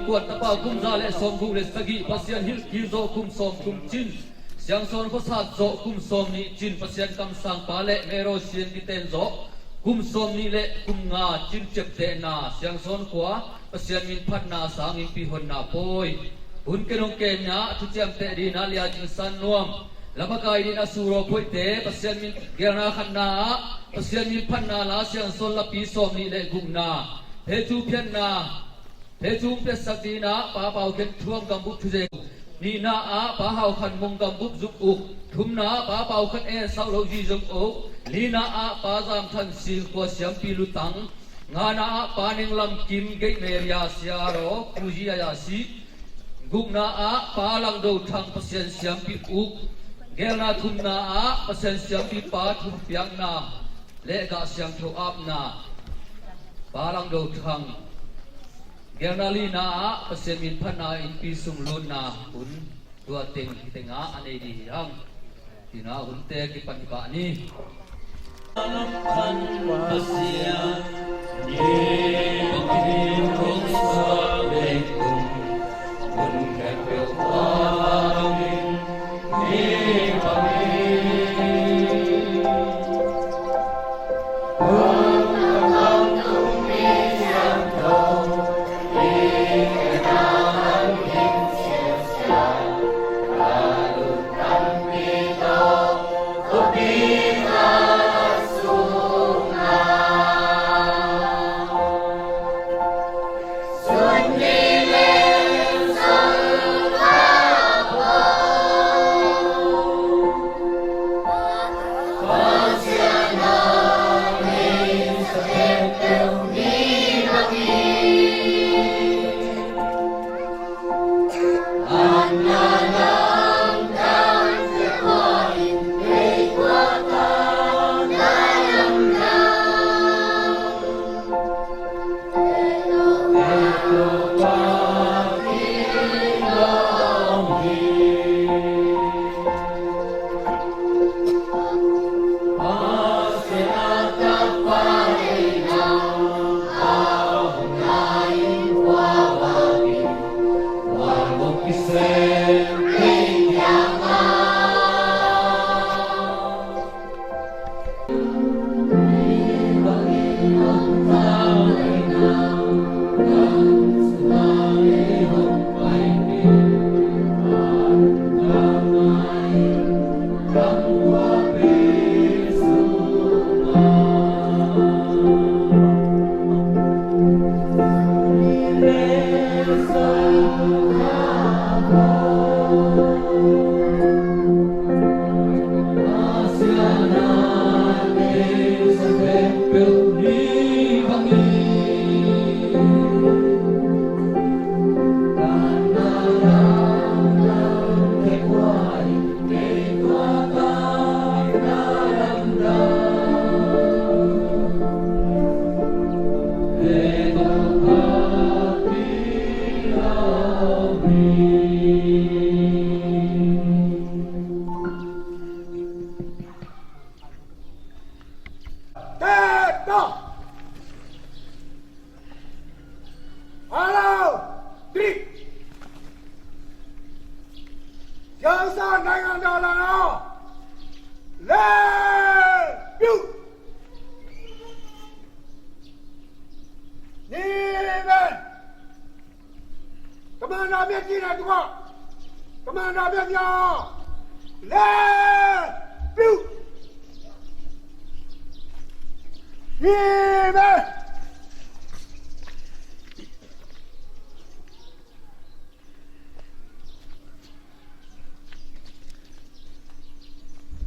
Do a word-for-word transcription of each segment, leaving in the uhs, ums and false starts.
Kuat tapa kum za le sawmguk le sagih, Pasian hilhkil zawh kum sawm kum cin, Siangsawn khuasat zawh kum sawmnih cin, Pasian kamsangpa le Mero sian kiten zawh kum sawmnih le kum nga cin ciaptehna, Siangsawn khua Pasian min phatna sangin pihonna pawi. Hun ken hong kemna thuciamteh dina Lia Cing San Nuam, lamakai dina Suraw Phoihte, Pasian min gelna khatna ah Pasian min phatna la, Siangsawn lapi sawmnih le gukna, Phecu phiatna, Phecu hong piatsak dina Pa Pau Khen Thuam gambup thuzek, nihna ah Pa Hau Khan Mung gambup zuk uk, thumna ah Pa Pau Khan En Sauh Lo zi zong uk, lina ah Pa Zam Than Sing khua siampi lutang, ngana ah Pa Neng Lam Kim Gate Maria siaraw kuzi a yasi, gukna ah Pa Lang Do Thang Pasian siampi uk, gelna thumna ah Pasian siampi pa thumpiakna le gah siangtho apna, Pa Lang Do Thang, gelna lina ah Pasian min phatna innpi sung lutna hun, tua teng hi tengah a nei ding hi hang. Tina hunte kipan hi pah ni. Teta! Alo! Drik! Siangsawn naingan dalam na. Le! Piu! Ni men! Kamana mian tina tuka. Kamana mian ya. Le! Piu! Ni men!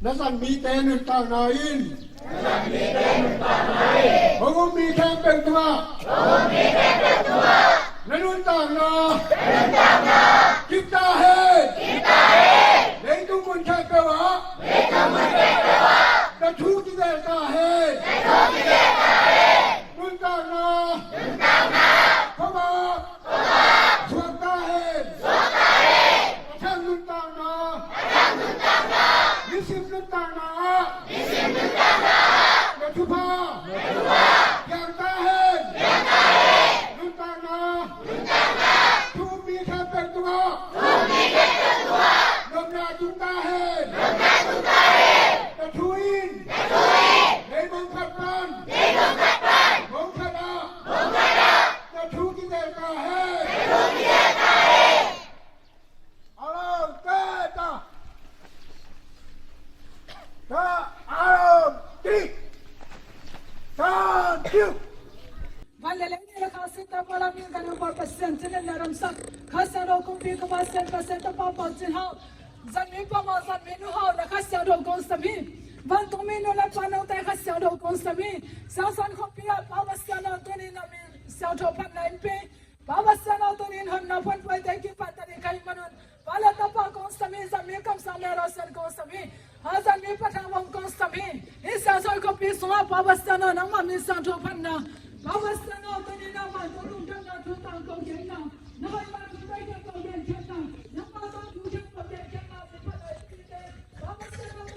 Na zat mite nuntakna in. Na zat mite nuntakna in. Hong um mi khempeuh tungah. Hong um mi khempeuh tungah. Na nuntakna. Na nuntakna. Kip ta hen. Kip ta hen. Leitung mun khempeuh ah. Leitung mun khempeuh ah. Na thu kizel ta hen. Na thu kizel ta hen. Nuntakna. Nuntakna. Khuavak. Suak ta hen. Suak ta hen. A thang nuntakna. A thang nuntakna. Nisim nuntakna. Nisim nuntakna. Na thupha. Na thupha. Piang ta hen. Piang ta hen. Nuntakna. Nuntakna. Kha Siangtho kumpi kha Pasian, Pasian Tapa Pau Cin Hau, Zanmi Pa Mau, Zanmi Nu Hau, na Kha Siangtho kong sam hi. Vantungmi nu le pa note Kha Siangtho kong sam hi. Siangsawn khuapi ah Pa Pasian aw, tuni na min siangtho phatna in pia. Pa Pasian aw, tuni in hotna phuanpuaite kipan tadin ka hih manun, Pa le Tapa kong sam hi, Zanmi kamsang Mary Sian kong sam hi. Hazan mi pathang wang kong sam hi. Hih Siangsawn khuapi sungah Pa Pasian aw, nangmah min siangtho phatna. Pa Pasian aw, tuni nangmah tung lungdamna thu tangko khenna, nangmah thu tangko khenna, nangmah tangko khenna, min phatna i pite. Pa Pasian aw,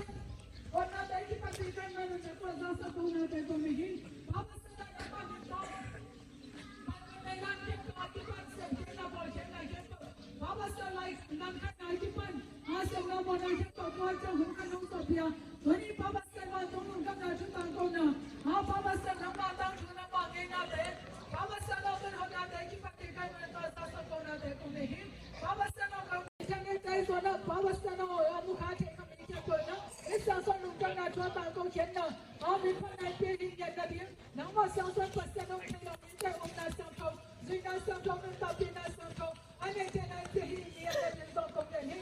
hotnate kipan tadin ka hih manun, na kuan zangsak konate kong nei hi. Pa Pasian aw, nangmah min tawh Nangmah siangsawn Pasian hong thei lo, mite upna siangtho, zuihna siangtho, nuntakpihna siangtho a neite na hih hi, i a pen in zong kong gen hi.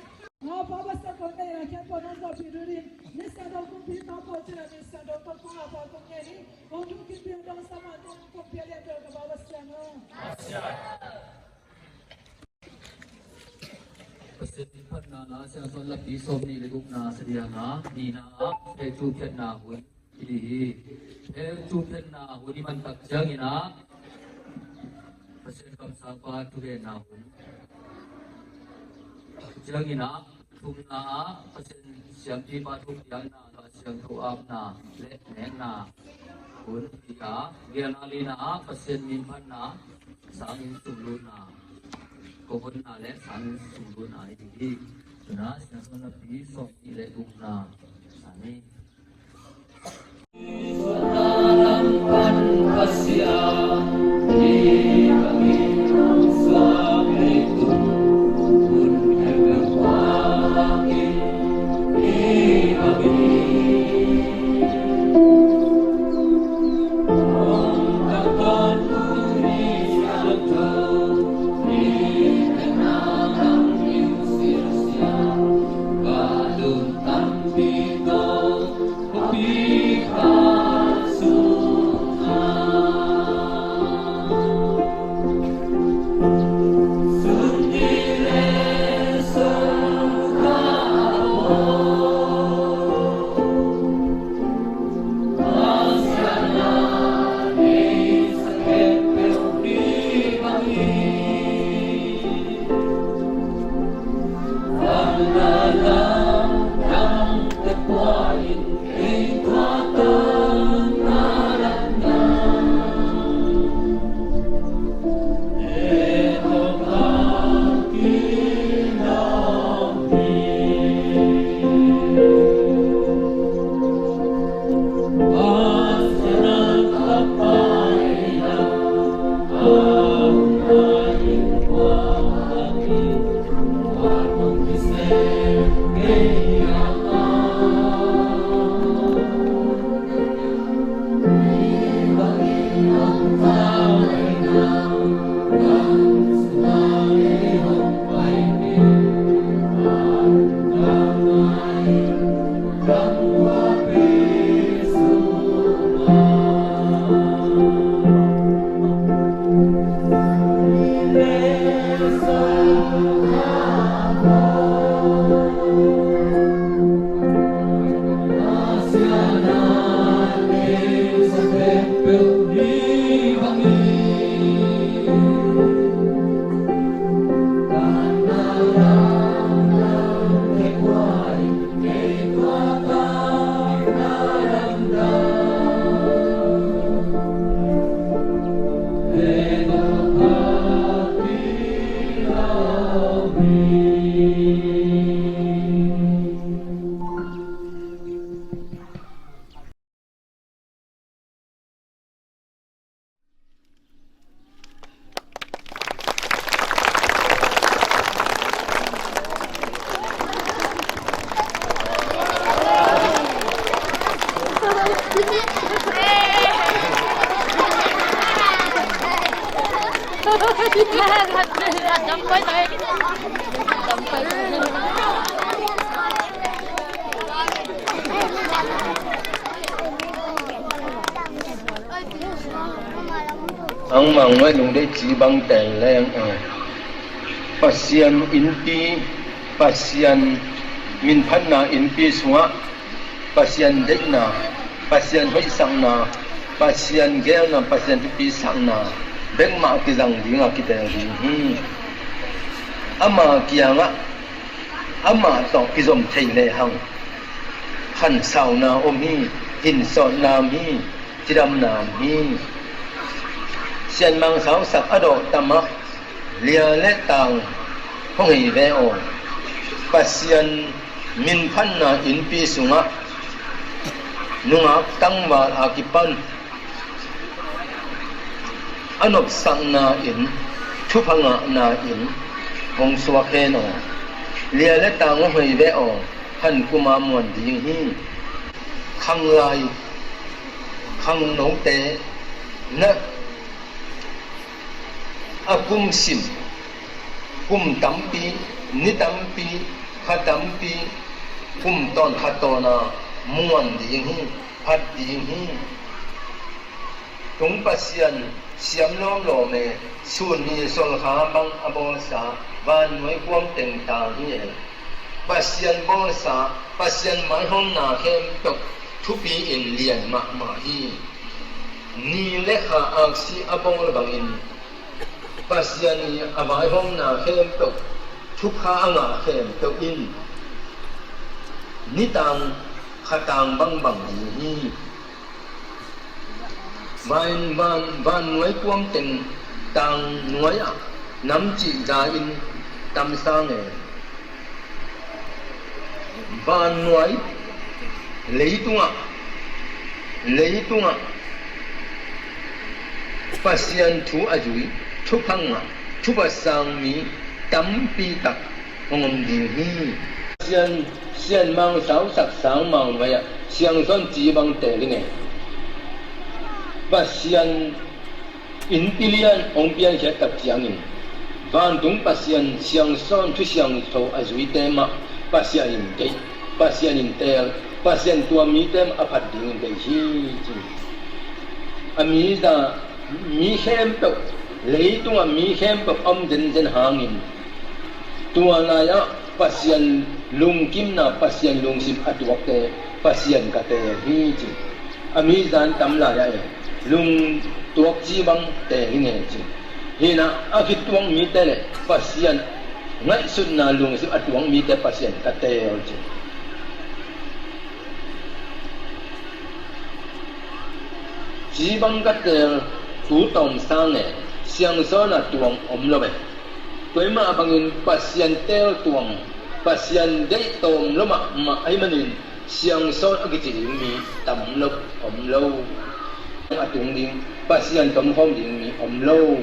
Aw, Pa Pasian kong nei a, khempeuh nong zawhpih ding in, ni siangtho kumpi tawh pawh cih a, ni siangtho tawh kong a pa kong gen hi. Kong thum kim piang dong sama kong kong pia lian tel ka Pa Pasian aw. Pasian min phatna la, Siangsawn Lakpi sawmnih le gukna, Sadia nga, nihna ah, Phetu phiatna hun i hi hi. Phetu phiatna hun i man tak ciangin ah, Pasian kamsangpa thugenna hun. Ciangin ah, thumna ah, Pasian siampipa thupiakna, Kha Siangtho apna le nekna hun hi a, giatna lina ah, Pasian min phatna, sanginn sung lutna, kong honna le sanginn sung lutna i hi hi. Tuna Siangsawn Lakpi sawmnih le gukna, sani. Ang mang ngai lungdei ci bang tel leng, eh, Pasian innpi, Pasian minphatna innpi sungah Pasian deihna, Pasian hoihsakna, Pasian geelna, Pasian thupisakna bekmah kizang dingah kitel ding hi. Ama kiangah amah tawh kizom thei lehang khansauna om hi, hinsawtna om hi, cidamna om hi. Sianmang sausak a dawh tamah lia le tang hong hei ve aw. Pasian minphatna innpi sungah nungak tangval a kipan a nopsakna in, thupha ngahna in hong suak hen aw. Lia le tang hong hei ve aw. Khan kuma muan ding hi. Khanglai khangnote na a kum sim, kum tampi, ni tampi, kha tampi, kum tawn kha tawna muan ding hi, phat ding hi. Tung Pasian siam lawmlawm e, sun ni solkha bang a bawlsa vannuai kuam teng tang hi e. Pasian bawlsa, Pasian maihawmna khempeuh thupi in lian mahmah hi. Ni le kha aksi a bawl bangin Pasian i a vaihawmna khempeuh, thupha a ngah khempeuh in nitang khatang bangbang ding hi. Van, van, vannuai kuam teng tang nuai ah namcih za in tamsa nge. Vannuai leitungah, leitungah Pasian thu a zui, thupha ngah, thupha sang mi tampi tak hong om ding hi. Sian, sianmang sausak sangmang vai-ah siangsawn ci bang teel ing e. Pasian innpi lian hong piankhiat tak ciangin vantung Pasian siangsawn thu siangtho a zuite mah Pasian in deih, Pasian in teel, Pasian tua mite mah a phat dingin deih hi ci. A mi za, mi khempeuh, leitungah mi khempeuh a om zenzen hangin tua lai-ah Pasian lungkimna, Pasian lungsim a tuakte Pasian ka teel hi ci. A mi zan tam lai-ah e, lungtuak ci bang teel hi nge ci. Hinah a khittuak mite le Pasian ngaihsutna lungsim a tuak mite Pasian ka teel ci. Ci bang ka teel tu tawm sang e, siangsawn a tuang om lo e. Tua mah bangin Pasian teel tuang, Pasian deih tawm lo mahmah ahih manin siangsawn a kici ding mi tam lo, om lo. A tung ding, Pasian tomkhawm ding mi om lo.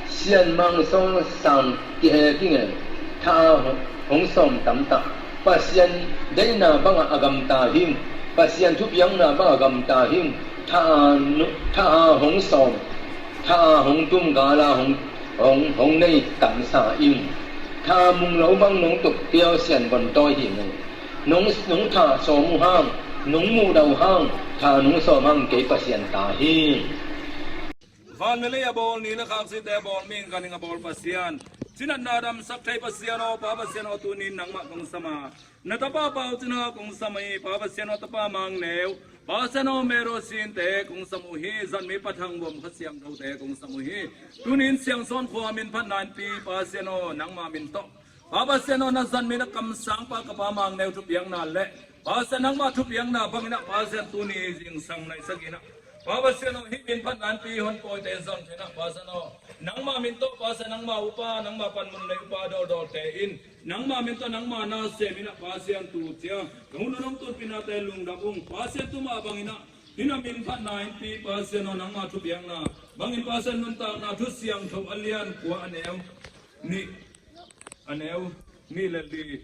Sianmang sawl sang kihe kingel, tha a hong sawm tamtak. Pasian deihna bangah a gamta hing, Pasian thupiakna bangah a gamta hing, tha a nu-, tha a hong sawm, tha a hong tum gala hong, hong, hong nei tamsa ing. Tha a mung lo bang nong tuk piau sian von tawi hi mung. Nong, nong tha sawm uh hang, nong muhdah uh hang, tha nong sawm hang kei Pasian ta hi. Van le lei a bawl, ni le kha aksite a bawl, mihing ganhing a bawl Pasian, cinatna damsak thei Pasian aw, Pa Pasian aw, tuni in nangmah kong sam a, na tapa Pau Cin Hau kong sam hi. Pa Pasian aw, tapa Mang Neu, Pa Pasian aw, Mero Sinte kong sam uh hi. Zatmi Pa Thang Vuam, Kha Siangthote kong sam uh hi. Tuni in Siangsawn khua minphatna innpi, Pa Pasian aw, nangmah min tawh, Pa Pasian aw, na zatmi na kamsangpa ka pa Mang Neu thupiakna le Pa Pasian nangmah thupiakna bangin ah, Pa Pasian tuni zingsang naisak in ah, Pa Pasian aw, hih minphatna innpi hon pawite zang in ah, Pa Pasian aw, nangmah min tawh, Pa Pasian nangmah upa, nangmah panmun nei upa dawldawlte in nangmah min tawh nangmah na sem in ah, Pa Pasian tu ciang ka hun nong tunpih nate lungdam ung. Pa Pasian tu mah bangin ah, hih na minphatna innpi, Pa Pasian aw, nangmah thupiakna bangin, Pa Pasian nuntakna thu siangtho a lian kua, a neu nih, a neu nih le li.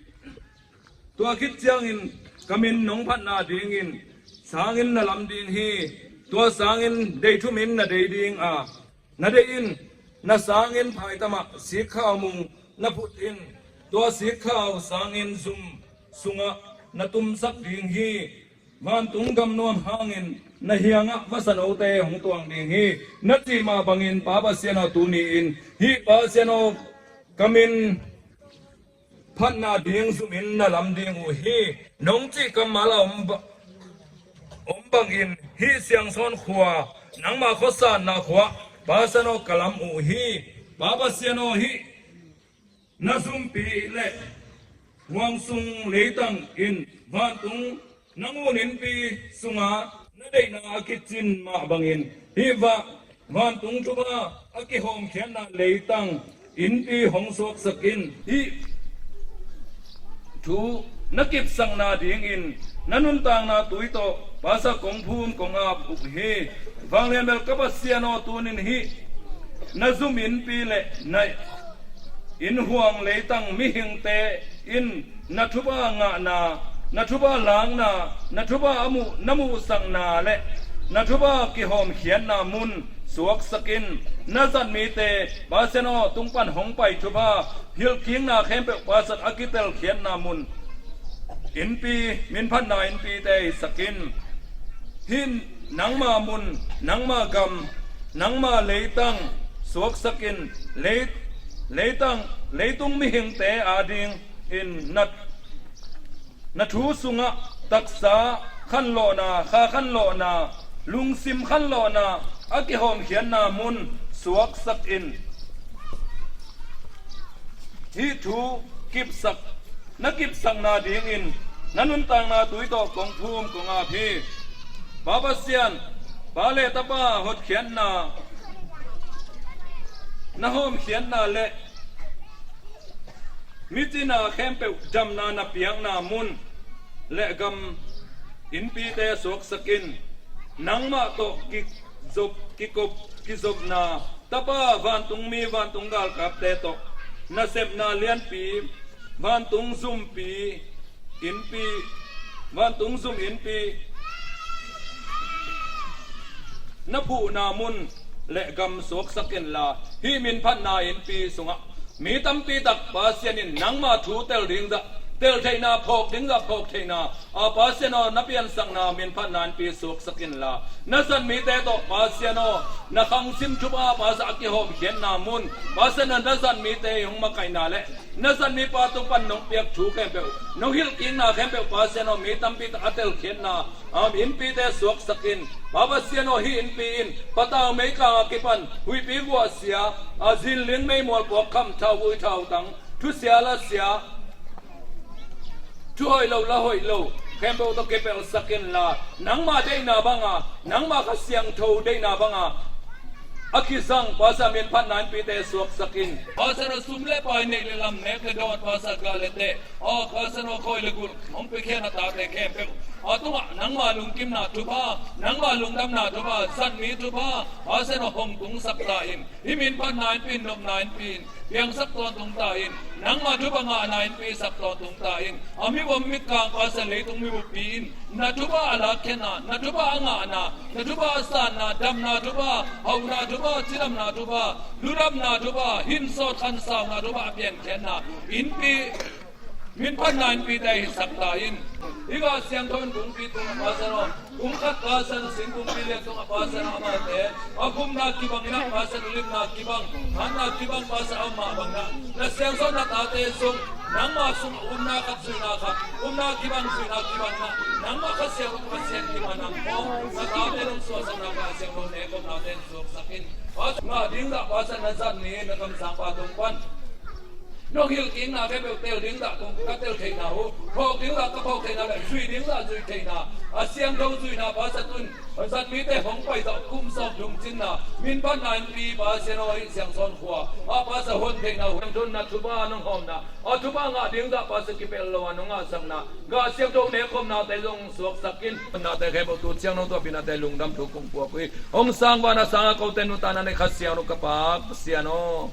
Tua khit ciangin ka min nong phatna dingin sangin na lam ding hi. Tua sangin dei thumin na dei ding a, Na deih in, na sangin phaitamah sikkhau mung na phut in, tua sikkhau sangin zum sungah na tumsak ding hi. Vantung gam nuam hangin na hiangah vasanote hong tuang ding hi. Na cih mah bangin Pa Pasian aw, tuni-in hih Pasian aw, ka min phatna ding zumin na lam ding uh hi. Nong cih kammal a om ba-, om bangin hih Siangsawn khua, nangma khuasanna khua, Pasian aw, ka lam uh hi. Pa Pasian aw, hih na zumpi le huangsung leitang in vantung na ngun innpi sunga na deihna a kicin mah bangin hih va-, vantung thupha a kihawmkhiatna leitang innpi hong suaksak in. Hih thu na kipsakna dingin na nuntakna tui tawh Pasian kong phum kong ap uh hi. Vanglian bel ka Pasian aw, tunin hih na zum innpi le na inn huang leitang mihingte in na thupha ngahna, na thupha lakna, na thupha a muh, na muhsakna le na thupha kihawmkhiatna mun suaksak in. Na zat mite Pasian aw, tung pan hong pai thupha hilhkikna khempeuh Pasian a kitelkhiatna mun innpi, minphatna innpite hisak in. Hih nangma mun, nangma gam, nangma leitang suaksak in. Lei-, leitang, leitung mihingte adingin na, na thu sungah taksa khanlawhna, kha khanlawhna, lungsim khanlawhna a kihawmkhiatna mun suaksak in. Hih thu kipsak, na kipsakna dingin na nuntakna tui tawh kong phum kong ap hi. Pa Pasian, pa le tapa hotkhiatna na hawmkhiatna le micina khempeuh damna na piakna mun le gam innpite suaksak in. Nangmah tawh kizop, kikop, kizopna tapa, vantungmi, vantung galkapte tawh nasepna lianpi, vantung zumpi, innpi, vantung zum innpi na phuhna mun le gam suaksak inla, hih minphatna innpi sungah mi tampi tak Pasian in nangma thu tel ding zah tel theihna, phawk ding zah phawk theihna, a Pasian aw, na piansakna minphatna innpi suaksak inla, na zat mite tawh Pasian aw, na khangsim thupha Pasian a kihawmkhiatna mun, Pasian aw, na zat mite hong makaihna le na zat mipa tung pan nong piak thu khempeuh, nong hilhkikna khempeuh Pasian aw, mi tampi tak a telkhiatna, um, innpite suaksak in. Pa Pasian aw, hih innpi in patau meikang a kipan huihpi guahsia, a zinling meimual puak kham, thauvui thautang, thusia lasia, thu hoih lo la hoih lo khempeuh tawh kipelhsak inla, nangma deihna banga, nangma Kha Siangtho deihna banga a kizang Pasian minphatna innpite suaksak in. Pasian aw, sum le pai, neih le lam, nek le dawn, Pasian aw, gah le teh, aw Pasian aw, khawi le gul hong piakhia na tate khempeuh a tungah nangma lungkimna thupha, nangma lungdamna thupha, zat mi thupha Pasian aw, hong tungsak ta in. Hih minphatna innpi in, nopna innpi in piangsak tawntung ta in. Nangma thupha ngahna innpi sak tawntung ta in. A mi bawm mi kang Pasian, leitung mi buppi in na thupha a lakkhiatna, na thupha a ngahna, na thupha a sanna, damna thupha, hauhna thupha, cidamna thupha, ludamna thupha, hinsawt khansauna thupha a piankhiatna innpi, minphatna innpite hisak ta in. Hih Kha Siangtho in kungpi tungah Pasian aw, kum khat Pasian aw, singkungpi lian tungah Pasian aw, amaute a khumna kibang in ah Pasian aw, lipna kibang, hatna kibang Pasian aw, mah bang in ah na Siangsawn na tate sung, nangma sung upna khat zuihna khat, upna kibang zuihna kibang in ah nangma Kha Siangtho, Pasian kiman ang kong na tate nong suahsakna Kha Siangtho ne kong nate suaksak in. Pasian ngah ding zah Pasian na zat mi, na kamsangpa tung pan nong hilhkikna khempeuh tel ding zah kong ka tel theihna uh, phawk ding zah ka phawk theihna le zui ding zah zui theihna, a siangtho zuihna Pasian tun zat mite hong pai zah kum sawm thum cinna, minphatna innpi Pasian aw, hih Siangsawn khua a Pasian hon theihna uh, hong thunna thupha nong hawmna, a thupha ngah ding zah Pasian kipelh lo a nong ngahsakna, Kha Siangtho ne khawmnate zong suaksak in. Nate khempeuh tu ciang nong tuahpihnate lungdam thu kong puak uh hi. Hong sang vana sang a kote nuntakna nei Kha Siangtho ka Pa Pasian aw.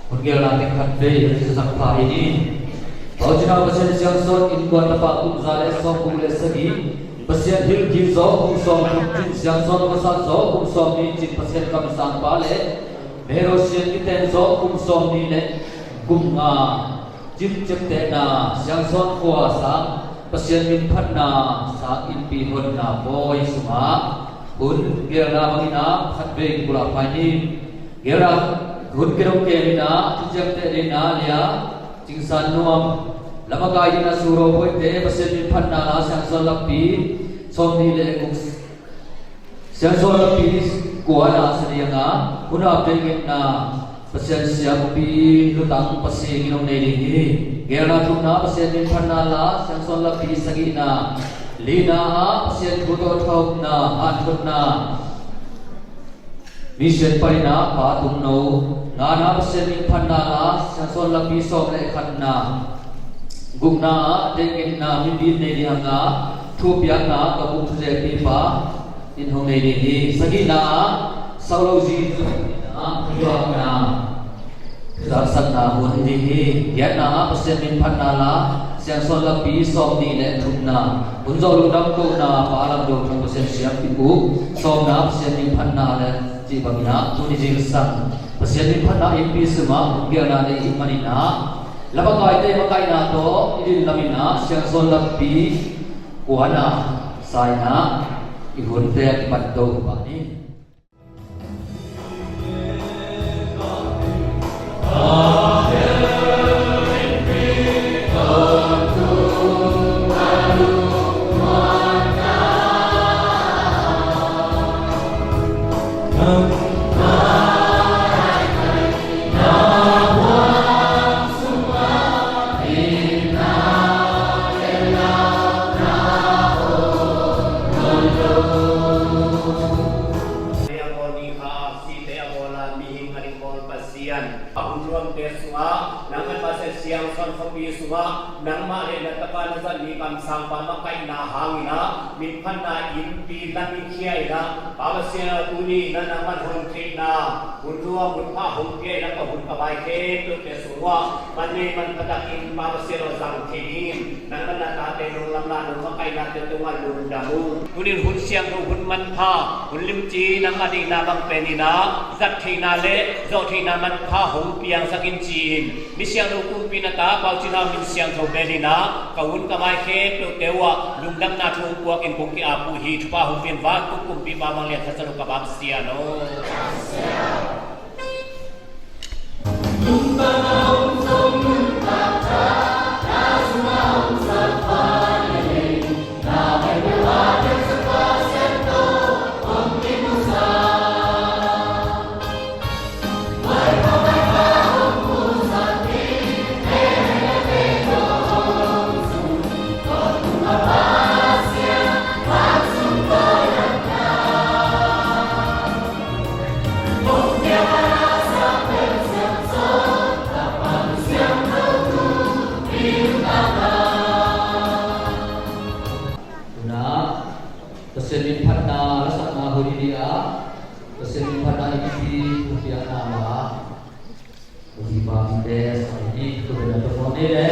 Hun gelna teng khat vei a cisak pha hi ni. Bauci nau Pasian siangsawn innkuan tapa kum za le sawmguk le sagih, Pasian hilh kik zawh kum sawmthum, Cin siangsawn a vasat zawh kum sawmnih, Cin Pasian kamsangpa le Mero Sian kiten zawh kum sawmnih le kum nga, Cin ciaptehna siangsawn khua sang Pasian min phatna sang innpi honna pawi sungah hun gelna bangin ah khat vei kibulh pha ni. Gelna hun kidong kei in ah, thuciamteh deihna lei-a Cingsan Nuam, lamakai dina Suro Phoite, Pasian min phatna la siangsawn lakpi sawmnih le guk, siangsawn lakpi kuana sadianga, hun a peikna Pasian siampi lutang Pasian in hong nei ding hi. Gelna thumna Pasian min phatna la siangsawn lakpi sagihna, lina ah Pasian thu tawh thaupna, hanthotna, Mission paina Pa Tung No, ngana Pasian min phatna la siangsawn lakpi sawm le khatna, gukna ah teitna, mipil nei ding hanga thupiakna ka buk thuzepipa in hong nei ding hi. Sagihna ah saulozi, thuakna, zaksakna hun hi ding hi. Giatna ah Pasian min phatna la siangsawn lakpi sawmnih le thumna, hun zawh lungdam kohna Pa Lam Do Thang, Pasian siampi uh, sawmna Pasian min phatna le cih bangin ah tuni zingsang Pasian min phatna innpi sungah hun gelna nei i hih manin ah, lamakaite makaihna tawh i din lamin ah siangsawn lakpi kuana sa in ah i hunte a kipan to pah ni. Te a bawl ni kha, site a bawl a, mihing a ding bawl Pasian. A hun nuamte sung Minphatna innpi lam i khia in ah, Pa Pasian aw, tuni in ah nangman hong theihna hun nuam hun pha hong pia in ah, ka hun ka mai khempeuhte sung uah man nei man pha takin Pa Pasian aw zang thei dingin, nangman na tate nong lamlahna, nong makaihna te tungah lungdam ung. Tunin hun siangtho, hun manpha, hun limci nangmah deihna bang pen in ah zat theihna le zawh theihna manpha hong piangsak in ci-in, mi siangtho kumpi na ta Pau Cin Hau min siangtho bel in ah ka hun ka mai khempeuhte uah lungdamna thu hong puakin kong ki-ap uh hi. Thupha hong pia in, vantung kumpipa Mang Lian Khan Za Lo ka Pasian aw. Tuna Pasian minphatna lasakna hun hi a, Pasian minphatna innpi thupiakna la. Uzipa mite sa hi, tu bena tu phone le.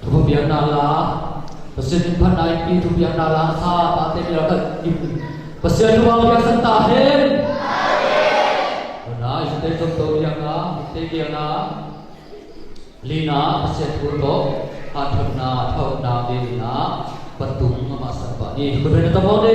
Thupiakna la, Pasian minphatna innpi thupiakna la sa, tate mi la ka in. Pasian thu a piaksak ta hen. Tuna i te zong to piakna, i te piakna. Lina, Pasian thu tawh hathotna, thahatna, lina, patung a masa pah ni. Kut beng na tawh mawk ni.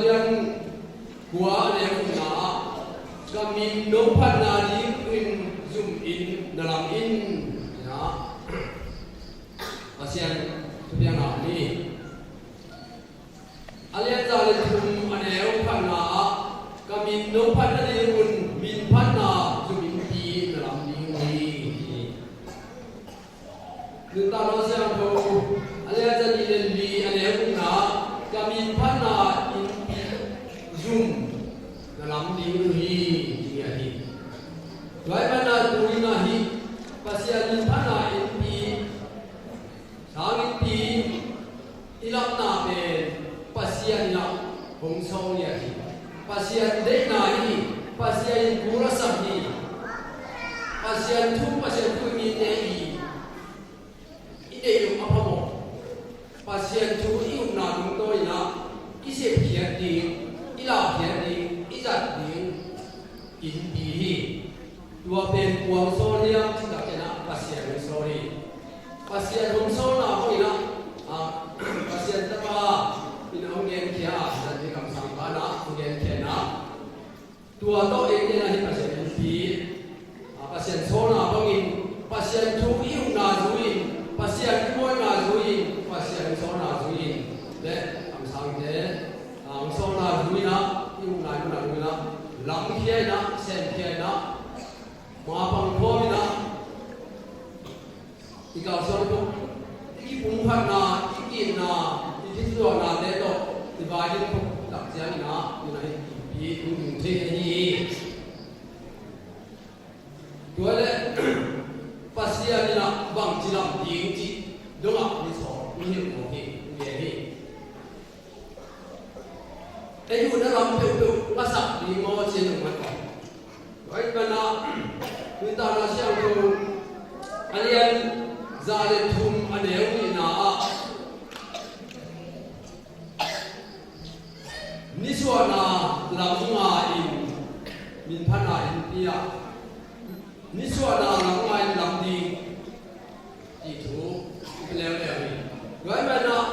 Yohan lian kua a neu gukna ah, ka min nong phatna dingin zum in na lam in, ci-in ah Pasian thupiakna om hi. A lian za le thum a neu khatna ah, ka min nong phat nadingun min phatna zum innpi na lam ding uh hi, ci hi. Nuntakna Siangtho a lian za nih le li a neu gukna ah, ka min phatna innpi zum na lam ding uh hi, ci hi. Tua ahih manin tuni-in ah hih Pasian min phatna innpi, sang innpi i lapna pen Pasian in ah hong sawl ngiat hi. Pasian deihna hi. Pasian in kul a sak hi. Pasian thu, Pasian thu i mite i, i deih loh a phamawh. Pasian thu i upna tungtawn in ah i sepkhiat ding, i lahkhiat ding, i zat ding innpi hi. Tua pen kua hong sawl hiam cih tak ciangin ah Pasian hong sawl hi. Pasian hong sawlna bangin ah, ah, Pasian Tapa in hong genkhia a, Zan Zi kamsang pa in ah hong genkhia in ah, tua tawh eite in ah hih Pasian innpi, ah, Pasian sawlna bangin, Pasian thu i upna zui-in, Pasian i mawhna zui-in, Pasian hong sawlna zui-in, le kamsangte, ah, hong sawlna zui-in ah, i upna i mawhna zui-in ah, lamkhia in ah, semkhia in ah, mapang khawm in ah, i kalsuan khawm, i kipumkhatna, i ki-itna, i kituaknate tawh i vai ding khawm tak ciangin ah, tu-in ah hih innpi hong ding thei ahi hi. Tua leh Pasian in ah bangci lam ding cih dongah mi sawm, mi hilh mawk hi, mi gen hi. Ei un a lam peuhpeuh a sak ding maw, ci-in hong mat kawm. Tua ahih manin ah, Nuntakna Siangtho a lian za le thum a neu nihna ah, nisuahna lam ngai-in min phatna innpi ah, nisuahna lam ngai-in lam ding, cih thu i leuleu hi. Tua ahih manin ah,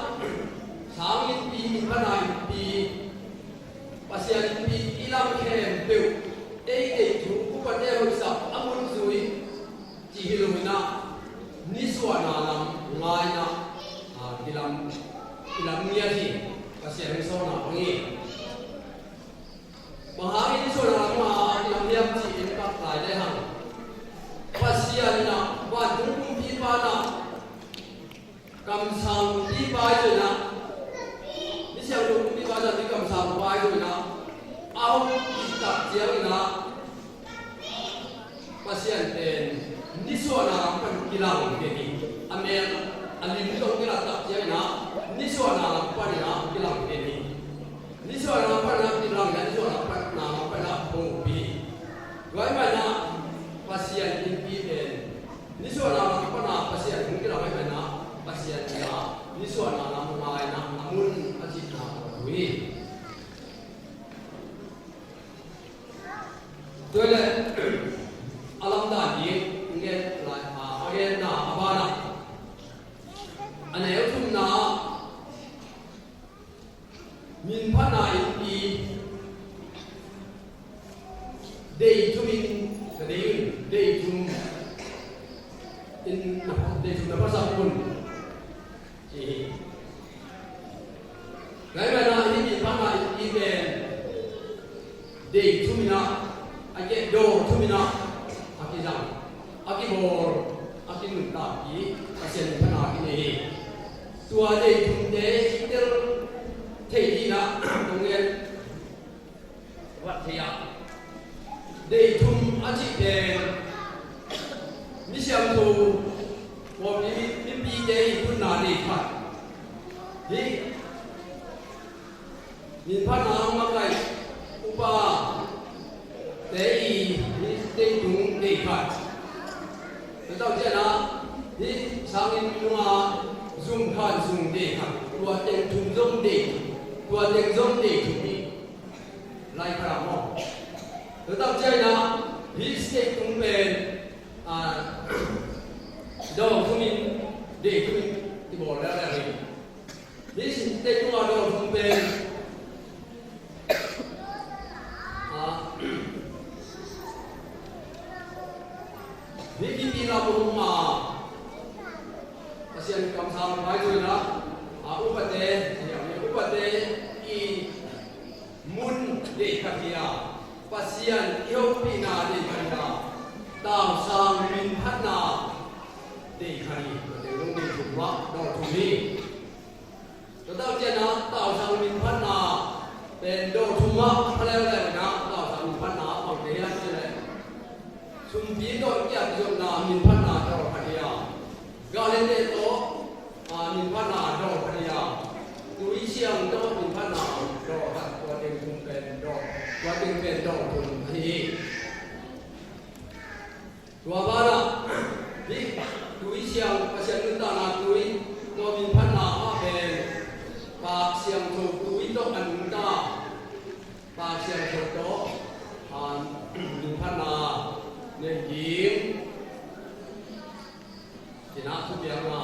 sang innpi, min phatna innpi, Pasian innpi i lam khempeuh, ei deih thu, upate hoihsak a mun zui, cih hi lo-in ah, nisuahna lam ngai-in ah, ah, kilam, kilam ngiat hi. Pasian hong sawlna bang hi. Bang hangin nisuahna lam ngai-in kilam hiam cih i pai lai lehang, Pasian in ah vantung kumpipa in ah kamsangpipa ahi zongin ah, mi siangtho kumpipa in ah, mi kamsangpa ahi zongin ah, a hong it tak ciangin ah, Pasian pen nisuahna lam pan kilang den hi. A mel, a lim zong kilang tak ciangin ah, nisuahna lam pan in ah kilang den hi. Nisuahna lam pan in ah kilang den, nisuahna lam pan in ah hong uppi hi. Tua ahih manin ah Pasian innpi pen nisuahna lam pan a Pasian hong kilang ahih manin ah, Pasian in ah nisuahna lam ngai-in ah a mun a cihna tawh hi. Tua leh a lamdang ding ngen lai, a, a ngenna a banah a neu thumna ah minphatna innpi dei thumin ka dei un, dei thumin na, dei thum na phasak un. Hi hi. Tua ahih manin ah hih minphatna innpi pen dei thumin ah, a keh dawl thumin ah a kizang, a kibawl, a kinuntak hi. Pasian minphatna kinei hi. Tua dei thumte i tel thei dingin ah kong ngen vat thei a, dei thum a cih pen misiangtho pawlpi mipite i tunna dei khat hi. Minphatna a makaih upa te i hih dei tung dei khat. Tua tawh ciangin ah hih sanginn nunga zum khan sung dei khat. Tua teng thum zong dei thum. Tua teng zong dei thum hi. Lai khat ah maw. Tua tawh ciangin ah hih state tung pen, a, dawl thumin, dei thumin kibawl leuleu hi. Hih state tungah dawl thum pen, a, hih kipi lam hong ma Pasian kamsang pai tuina, a, upate, upate i mun dei khat hi a, Pasian i hopihna dei khat hi a, tausang minphatna dei khat hi. Tua teng zong dei thum mah, dawl thum hi. Tua tawh ciangin ah tausang minphatna pen dawl thum mah a pha leuleu in ah, tausang minphatna a pang te hi a, ci leh sumpi tawh i kizopna minphatna dawl khat hi a, gah le teh tawh, a, minphatna dawl khat hi a, tui siang tawh minphatna dawl khat, tua teng thum pen dawl, tua teng pen dawl thum ahi hi. Tua banah hih tui siang, Pasian nuntakna tui tawh minphatna ah pen Paak Siangtho tui tawh a nungta, Paak Siangtho tawh, a, minphatna nei ding, ci-in ah thupiakna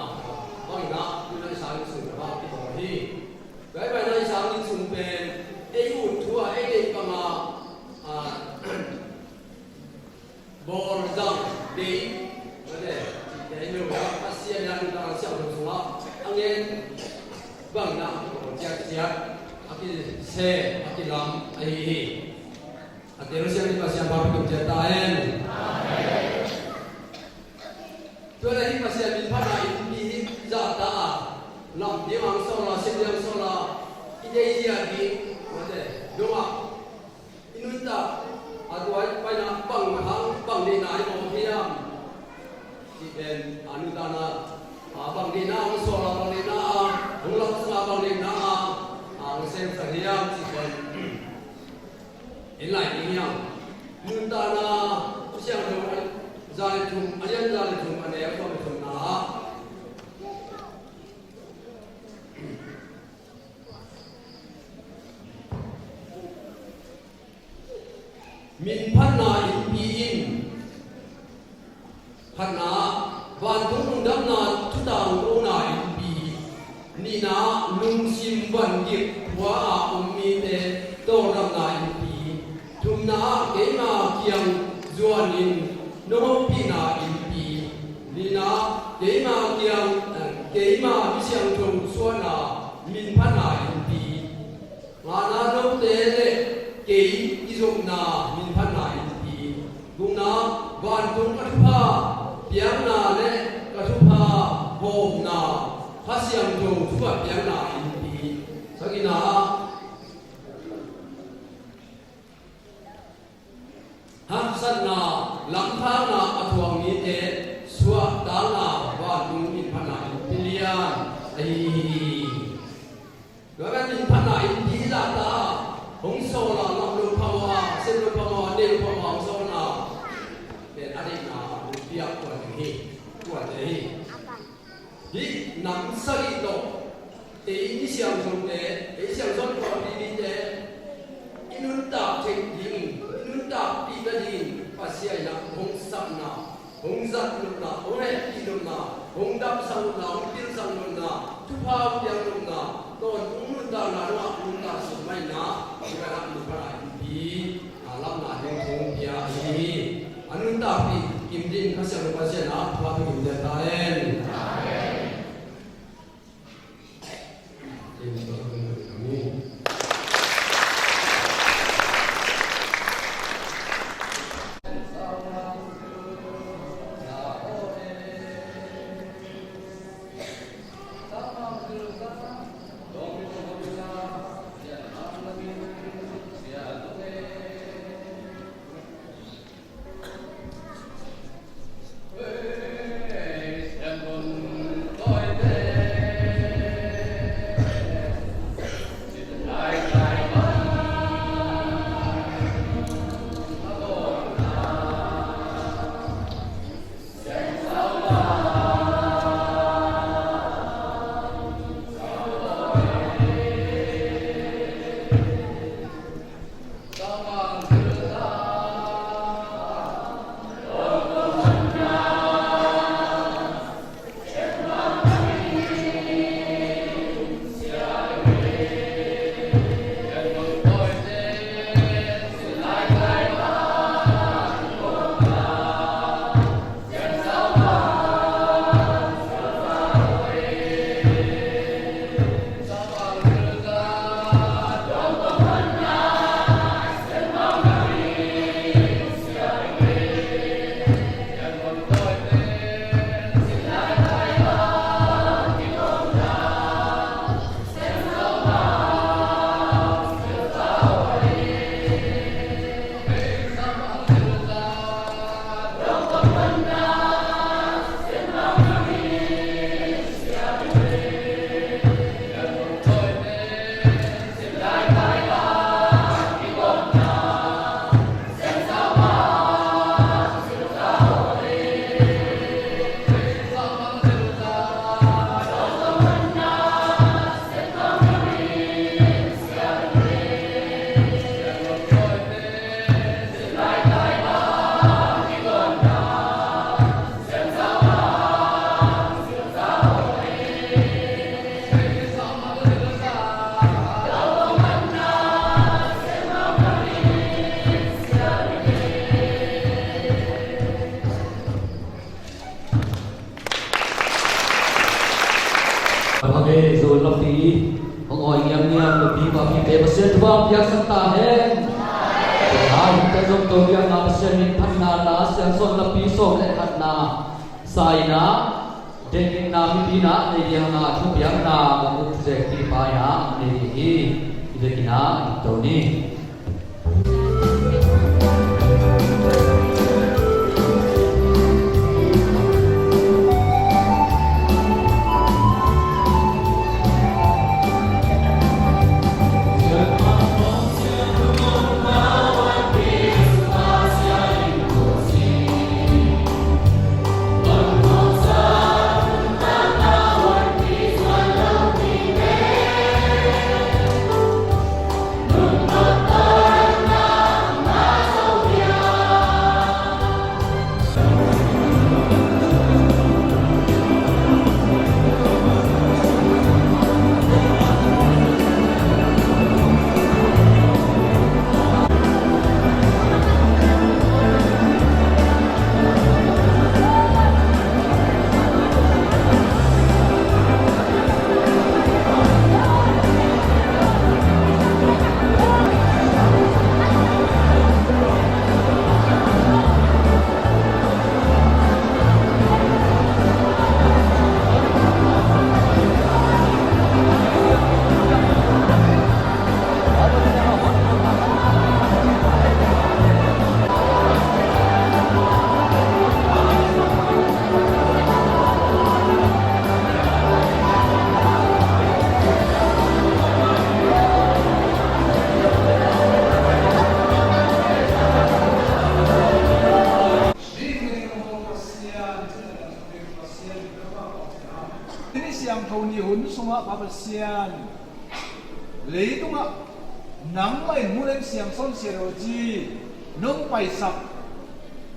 bangin ah tu-in ah i sang inn sung ah kibawl hi. Tua ahih manin ah i sang inn sung pen ei ut thu a, ei deih bang a, a, bawl zang dei, tua leh cihte hi lo a, Pasian in a nuntakna siangtho sungah a ngen bangin ah a kibawl ciatciat, a kise, a kilam ahi hi. A tel siang in Pasian phat tung ciat ta hen. Tua leh hih Pasian minphatna innpi hih zahtak a, lam ding hong sawl a, sim ding hong sawl a, i deih zia ding, tua leh dong a, i nuntak a, tua i paina bang hang, bang deihna i mawk hiam cih pen a nuntakna, a, bang deihna hong sawl a, bang deihna a hong laksak a, bang deihna a hong semsak hiam cih pen en lai ding hiam. Nuntakna Siangtho za le thum, a lian za le thum, a neu sawm le thumna ah minphatna innpi in, khatna, vantung lungdamna thutangkona innpi. Nihna, lungsim vangik khua a om mite tawldamna innpi. Thumna, keima kiang zuanin nong hopihna innpi. Nihna, keima kiang, eh, keima misiangtho suahna minphatna innpi. Ngana, note le kei i zopna minphatna innpi. Gukna, vantung ka thupha piakna le ka thupha hawmna, Kha Siangtho thupha piakna innpi. Sagihna, haksatna, lamthakna a thuak mite suahtakna, vantung minphatna innpi lian ahi hi. Tua pen minphatna innpi hi zahtak a, hong sawl a, ngap loh phamawh a, sem loh phamawh a, nei loh phamawh a hong sawlna pen a deihna a hong piak tua ding hi. Tuate hi. Hih nam sagih tawh ei misiangthote, ei siangsawn pawlpi mite i nuntak theih ding, i nuntakpih in Pasian in ah hong sapna, hong zat nopna, hong hehpih nopna, hong damsak nopna, hong pilsak nopna, thupha hong piak nopna, tawntung nuntakna dongah nuntak suk mah in ah, i ka lam nupha lai pipi a lamna ding hong pia ahi hi. A nuntakpih kim ding Kha Siangtho Pasian ah thupha hong pia ta hen. Amen. Zo lapi hong awi ngiamngiam lo pi pa pi te Pasian thupha piaksak ta hen. Tua hita zong to biakna Pasian min phatna la Siangsawn lapi sawm le khatna sa ina, dengkikna mipina nei dianga thupiakna ka muk zek pi pa ina nei ding hi. I dekina in to ni. Hih ni siangtho ni hun sungah Pa Pasian, leitungah nangmah in mu leng Siangsawn sia lo ci. Nong paisak,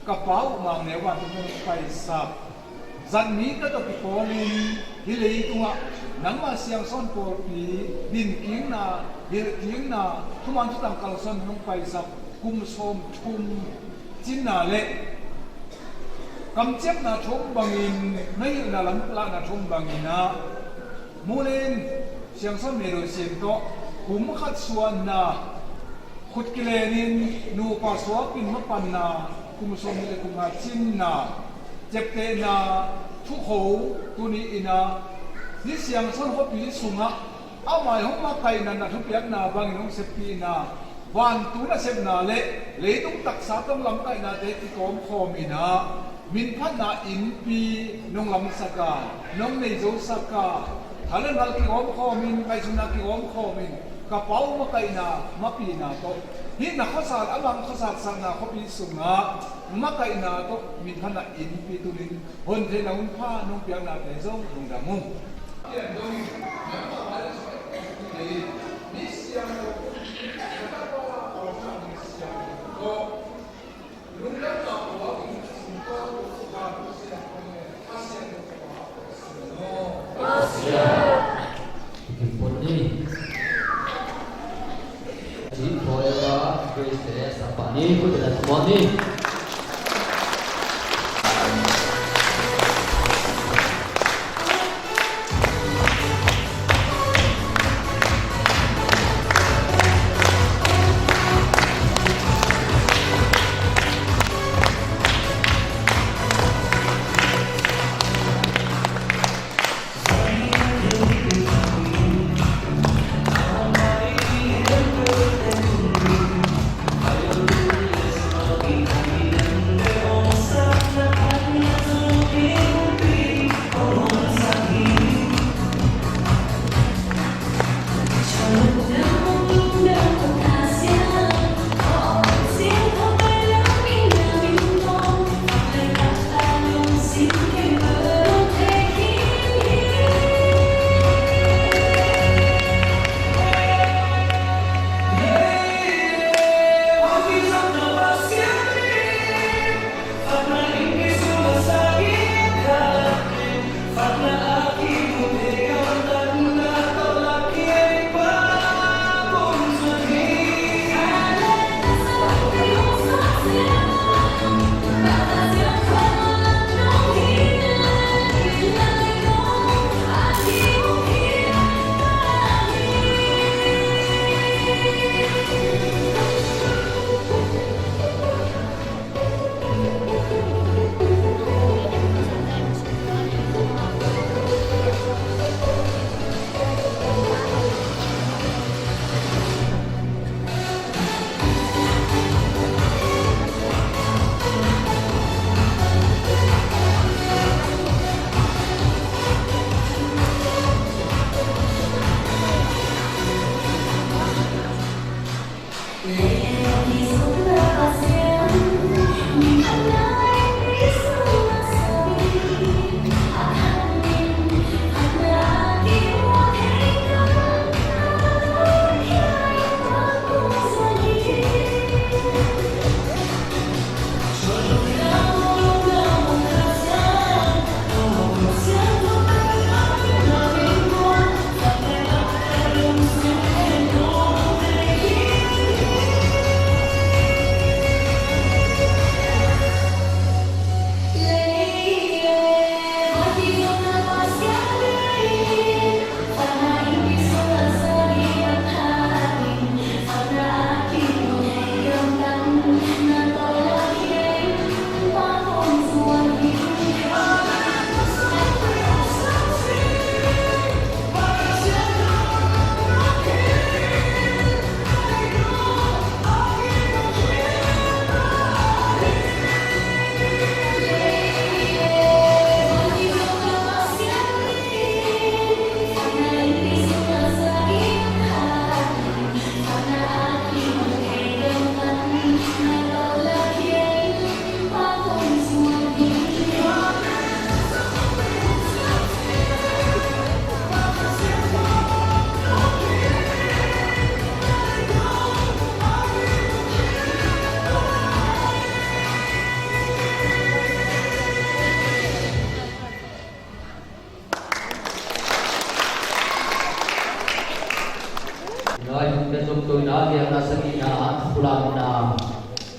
ka Pa uh Mangneu vantung nong paisak. Zat mite tawh kipawlin hih leitungah nangmah siangsawn pawlpi dinkikna, hilhkikna, thuman thutang kalsuan nong paisak kum sawmthum cinna le kamciamna thu om bangin, na hilhna lamlahna thu om bangin ah, Mulen Siangsawn Medo Sian tawh kum khat suanna, khut kilenin nupa suapin mapanna, kum sawmnih le kum nga cinna, ciaptehna thukho tuni in ah, hih Siangsawn khuapi sungah amah in hong makaihna, na thupiakna bangin hong seppihna, vantung nasepna le leitung taksa tawh lamkaihnate kikawmkhawm in ah, minphatna innpi nong lamsak a, nong nei zosak a, thalenghal kigawmkhawmin, ngaihsutna kigawmkhawmin, ka Pa uh makaihna, mapihna tawh, hih na khuasat, amah khuasatsakna khuapi sungah makaihna tawh minphatna innpi tunin hon theihna hunpha nong piaknate zong lungdam ung. Amna,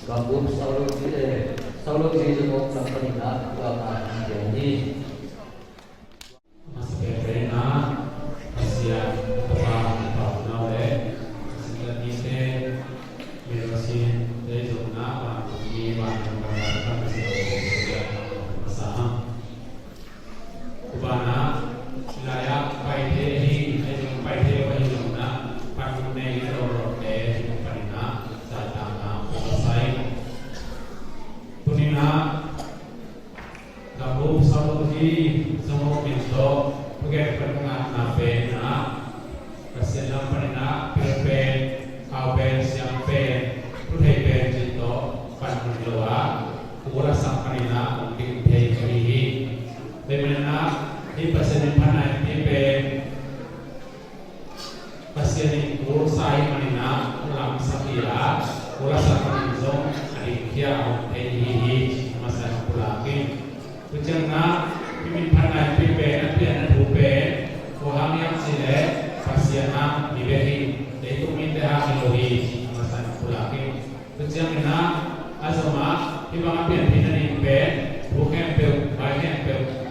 Gambup Saulogyi le Saulogyi Zomawk lam panin ah, Gambup Saulogyi. Masa pen pen ah, Pasian Tapa, Tapa Nau le, Pasian Tapa Nite, Merosin, Tei Zong na, Ban Kumi, Ban Kumi, Ban Kumi, Masa. Kubanah, lai-ah pai thei hi, ahi zong pai thei lo ahi zong na, panmun nei a dawdawte hi paninah, zaitakna kong sai. Tuninah, Gambup Saulogyi Zomawk min tawh, thugen pan ngakna pen ah, Pasian lam paninah, pil pen, khau pen, siam pen, thuthei pen cih tawh, panmun lo ah, kul a sak paninah, hong ding thei ka hi hi. Tua ahih maninah, hih Pasian min phatna pen, Pasian in kul sa ahih maninah, lamsak hi a, kul a sak panin zong, a dingkhia hong thei hi hi, ci masa pulak in. Tua ciangin ah, hih min phatna in pi pen, a pianna thu pen, kua hang hiam cih leh, Pasian hang hi bek hi, leitung mite hang hi lo hi, ci masa pulak in. Tua ciangin ah, a zom ah, hih bang a pianpih nading pen, thu khempeuh, vai khempeuh,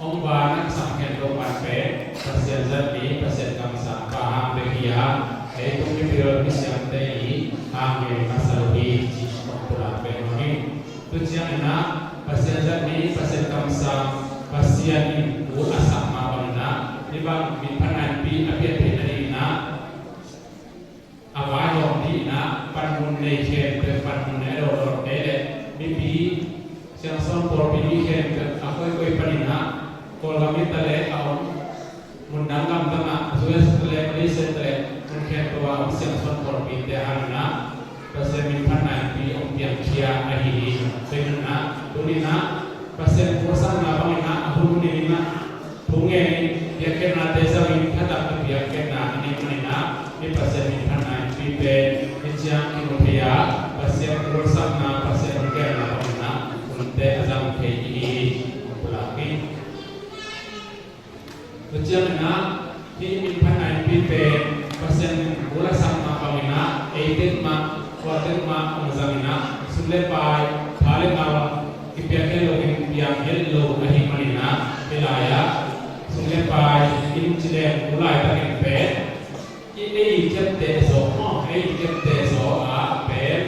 hong van a kisam khempeuh pan pen, Pasian zat mi, Pasian kamsang pa hang bek hi a, leitung mipil misiamte i hang hi masa lo hi, ci hong pulak pen hong hi. Tua ciangin ah, Pasian zat mi, Pasian kamsang, Pasian in kul a sak mah bangin ah, hih bang min phatna in pi a pianpih nadingin ah, a vaihawm dingin ah, panmun nei khempeuh, panmun nei a dawdawte le, mipi, Siangsawn pawlpi mi khempeuh, a koikoi panin ah, Kawlgam hi ta leh a om, mundang gamdang ah, U S ta leh, Malaysia ta leh, mun khempeuh ah a om Siangsawn pawlpite hangin ah, Pasian min phatna in pi hong piangkhia ahi hi. Tua ahih manin ah, tuni in ah, Pasian kul sakna bangin ah, a hun hun in ah, thu ngen in, piakkhiatnate zang in, khatak in piakkhiatna i neih manin ah, hih Pasian min phatna in pi pen, hih ciang kimu thei a, Pasian kul sakna, Pasian hong gelna bangin ah, hunte a zang thei i hi hi, pulak in. Tua ciangin ah, hih min phatna in pi pen, Pasian kul a sak mah bangin ah, ei tek mah, kua tek mah, hong zangin ah, sum le pai, pha le ngal, kipiak het lo in, piang het lo ahih manin ah, hih lai-ah, sum le pai, inn ci leng, tu laitakin pen, i ei i kepte zaw, maw, ei i kepte zaw ah pen,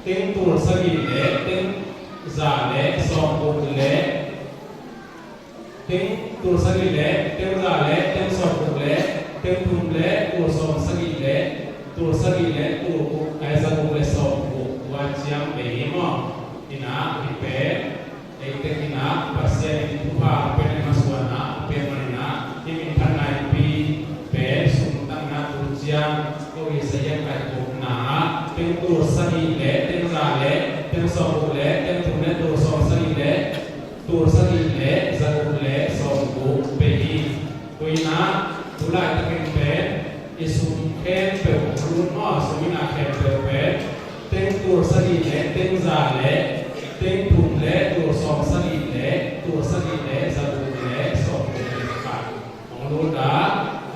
teng tul sagih le, teng za le, sawmguk le, teng tul sagih le, teng za le, teng sawmguk le, teng thum le, tul sawmsagih le, tul sagih le, tul guk, ai, zaguk le sawmguk, tua ciang bei hi maw? Inah, hih pen, ei tek inah, Pasian in thupha pen i masuan ah, pen man inah, hih min phatna in pi pen, sum tangna tu ciang, ko i sa ian kai kukna ah, teng tul sagih le, teng za le, teng sawmguk le, teng thum le, tul sawmsagih le, tul sagih le zaguk le sawmguk bei hi. Tua inah, tu laitakin pen, i sum khempeuh, lut maw, sum inah khempeuh pen, teng tul sagih le, teng za le, teng thum le, tul sawmsagih le, tul sagih le, zaguk le, sawmguk le khat. Hong lut a,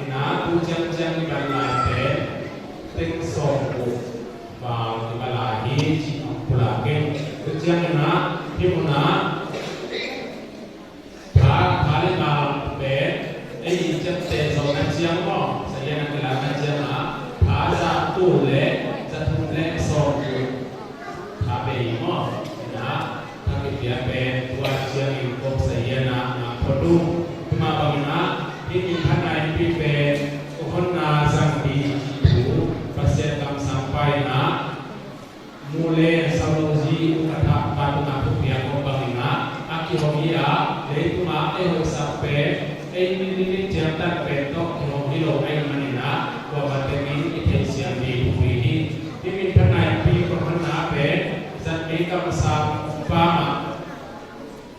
inah, tu ciangciang i ban lai pen, teng sawmguk val i ba lai hi, ci hong pulak in. Tua ciangin ah, hih mun ah, pha, pha le ngal pen, ei i kepte zawhna ciang maw, sa ian a kilakna ciang ah, pha za tul le, za thum le sawmguk, pha bei maw, inah, pha kipia pen, tua ciangin kop sa ian ah, ngak phot ung. Tua mah bangin ah, hih min phatna in pi pen, ko honna zang ding cih thu, Pasian kamsang pa inah, Mu le Saulogyi Ukatha pa tungah thupiak kong bangin ah, a kihong hi a, leitung ah ei hoihsak pen, ei minute ciangtan pen tawh kihong hi lo ahih manin ah, kuamah tekin i theihsiam ding thupi hi. Hih min phatna in pi ko honna pen, zatmei kamsang pa mah,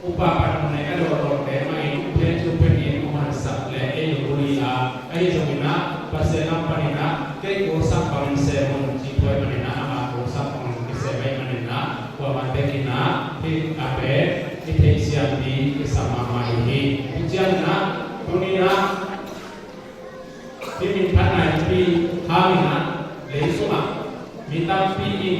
upa panmun nei a dawdawte mah in, pen cu pen in hong honsak le ei lungdam hi a, ahi zongin ah, Pasian lam panin ah, kei kul sak bangin sem un, ci thuai manin ah, amah kul sak bangin kisem ahih manin ah, kuamah tekin ah, hih a pen, i theihsiam ding kisam mahmah hi hi. Tua ciangin ah, tuni in ah, hih min phatna in pi hangin ah, lei sungah, Mi tampi in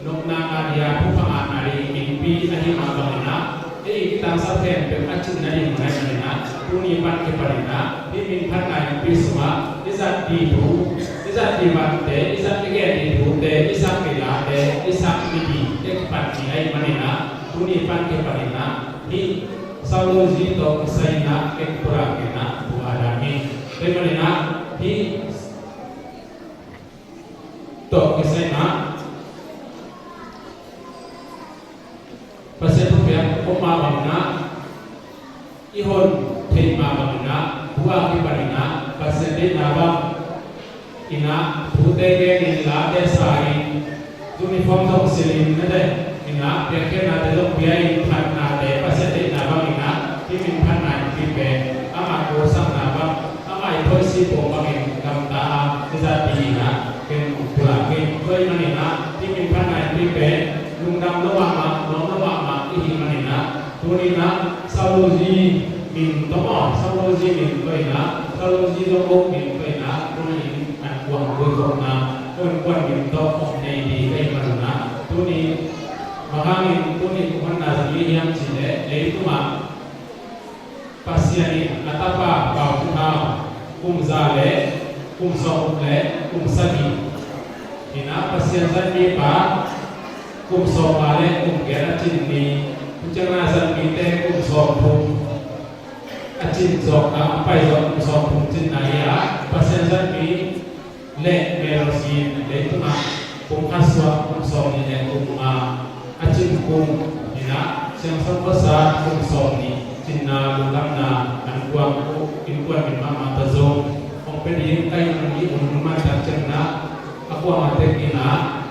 nopna ngah ding a, thupha ngahna ding innpi ahih mah bangin ah, ei i kitangsap khempeuh a cin nading ahih manin ah, tuni pan kipanin ah hih minphatna innpi sungah i zat ding thu, i zat ding vante, i zat i gen ding thute, i sak ding late, i sak ding mite kipan ding ahih manin ah, tuni pan kipanin ah hih Saulozi tawh kisai in ah ken pulak ding ah thu a dang hi. Tua ahih manin ah hih tawh kisai in ah Pasian thupiak om mah bangin ah, i hon theih mah bangin ah, thu a kipanin ah Pasian deihna bangin ah thute genin, late sa-in, uniform zong silhin, nate in ah, piakkhiatnate zong pia-in, phatnate Pasian deihna bangin ah hih minphatna innpi pen ama kosakna bang, ama i thoih sih pong bangin gamta a i zat ding in ah ken pulak ing. Tua ahih manin ah hih minphatna innpi pen lungdam lo mahmah, nuam lo mahmah i hih manin ah, tuni in ah Saulozi min tawh maw, Saulozi min tawh in ah, Saulozi Zoguk min tawh in ah, tuni in ankuang guihkhopna, ankuang min tawh hong nei ding ka hih manin ah, tuni bang hangin tuni kong honna zang hiam cih leh, leitungah Pasian in a tapa Pau Thu Thang kum za le kum sawmguk le kum sagih in ah, Pasian zat mipa kum sawmnga le kum giat a cin ni, tu ciangin a zat mite kum sawmthum a cin zawh, a pai zawh kum sawmthum cinna hi a, Pasian zat mi le Melosi in leitungah kum khat suak kum sawmnih le kum nga a cin kum in ah, Siangsawn khuasa kum sawmnih cinna lungdamna ankuang uh, innkuan min mahmah tawh zong hong pia ding ka hih manin, i hun hun man tak ciangin ah a kuamah tek in ah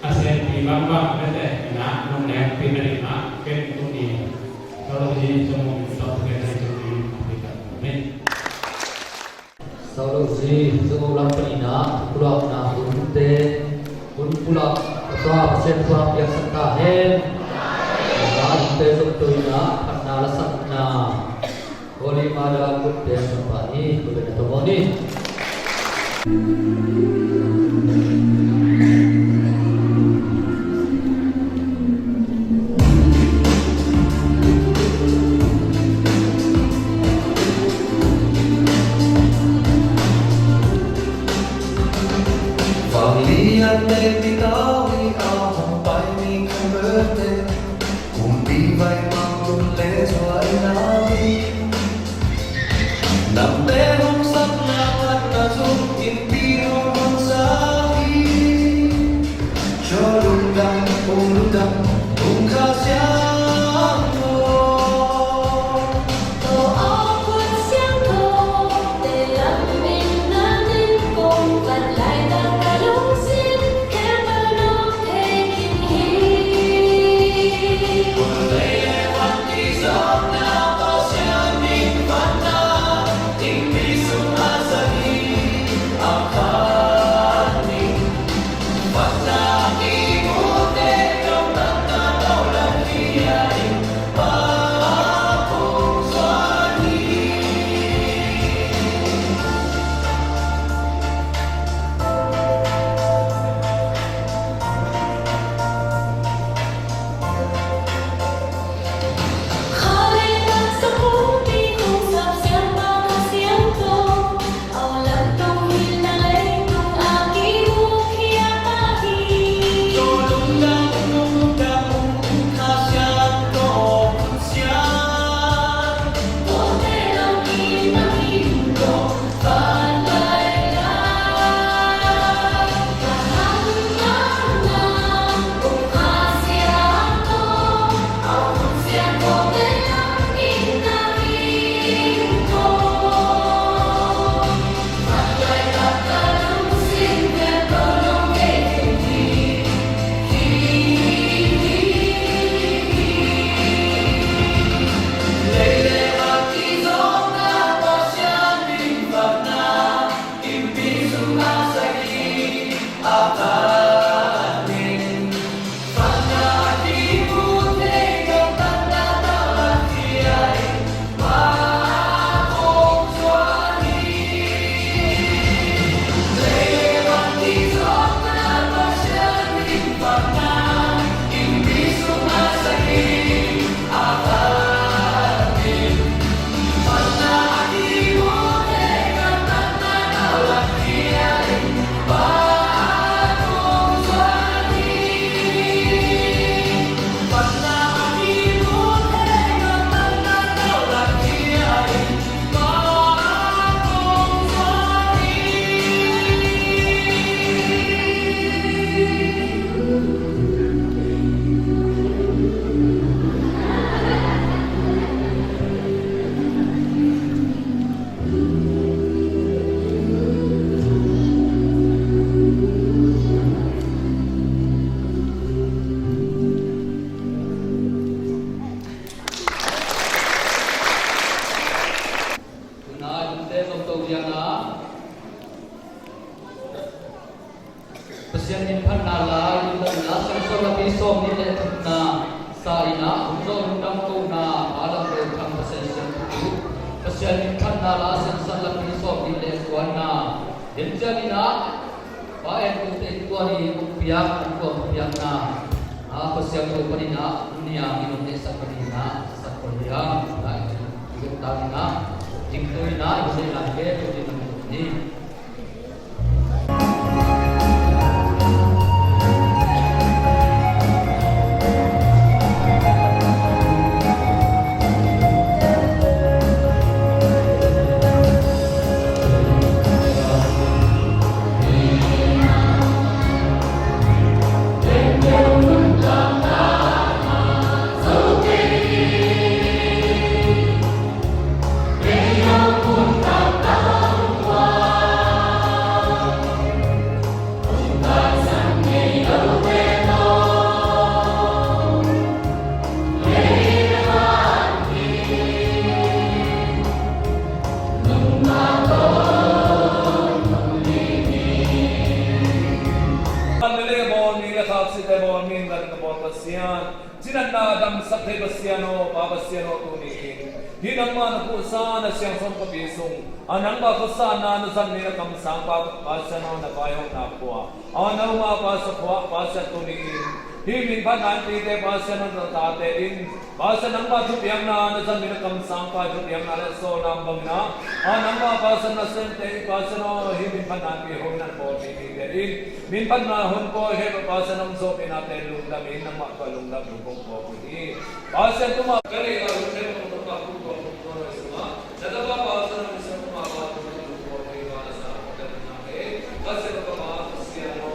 a senpi bangbang mete in ah nong nekpih nading ah ken tuni Saulozi Zoguk min tawh ken hong pia ding. Amen. Saulozi Zoguk lam panin ah pulakna hunte, hun pulak, a tua Pasian thupiak sak ta hen. Hunte zong tua in ah phatna lasakna Holy Mother Good Day a sangpah ni, tua pen a tawm ni. Vanglian le Mitawi a hong pai mi convert te, kumpi vai mang lum le zua in a mi. Namte hong sakna phatna zong innpi hong hon sa hi. Cho lungdam, ung lungdam, ung Kha Siangtho. Pasian min phatna la, Lungdamna Siangsawn Lapi sawmnih le thumna, sa in ah, hong zawh lungdam kohna, Pa Lam Roi Thang Pasian siangtho, Pasian min phatna la, Siangsawn Lapi sawmnih le kuana, den ciang in ah, Pa En Kung Te in tua ni kong piak, an tua kong piakna, a, Pasian tua panin ah, niang in hong neihsak panin ah, sak panin ah, a, i guk ta in ah, jingtu in ah, i guk ta in ah, i guk ta in ah, An lele bawl mi le khak site bawl mi, ngan ka bawl Pasian. Cinatna damsak thei Pasian aw, Pa Pasian aw, tuni in hih nangmah na khuhsa na siangsawn khuapi sung, a nangmah khuasakna na zan ni na kamsang Pa, Pasian aw, na vaihawmna khua, a nangmah Pa Sa Khua, Pasian tuni in hih min phatna in pite Pasian aw, na tate in Pasian nangmah thupiakna na zan ni na kamsang Pa, thupiakna le sawlna bangin ah, a nangmah Pasian na sente in Pasian aw, hih min phatna in pi hong nan bawl pite in min phatna hun pawi he Pasian hong zawh pina te lungdam in nangmah tua lungdam lungdam kong bawl hi. Pasian tuma ka lei la lungdam kong bawl kong bawl kong bawl suma na tapa Pasian hong siang tuma Pasian hong bawl hi. Pasian tuma Pasian aw.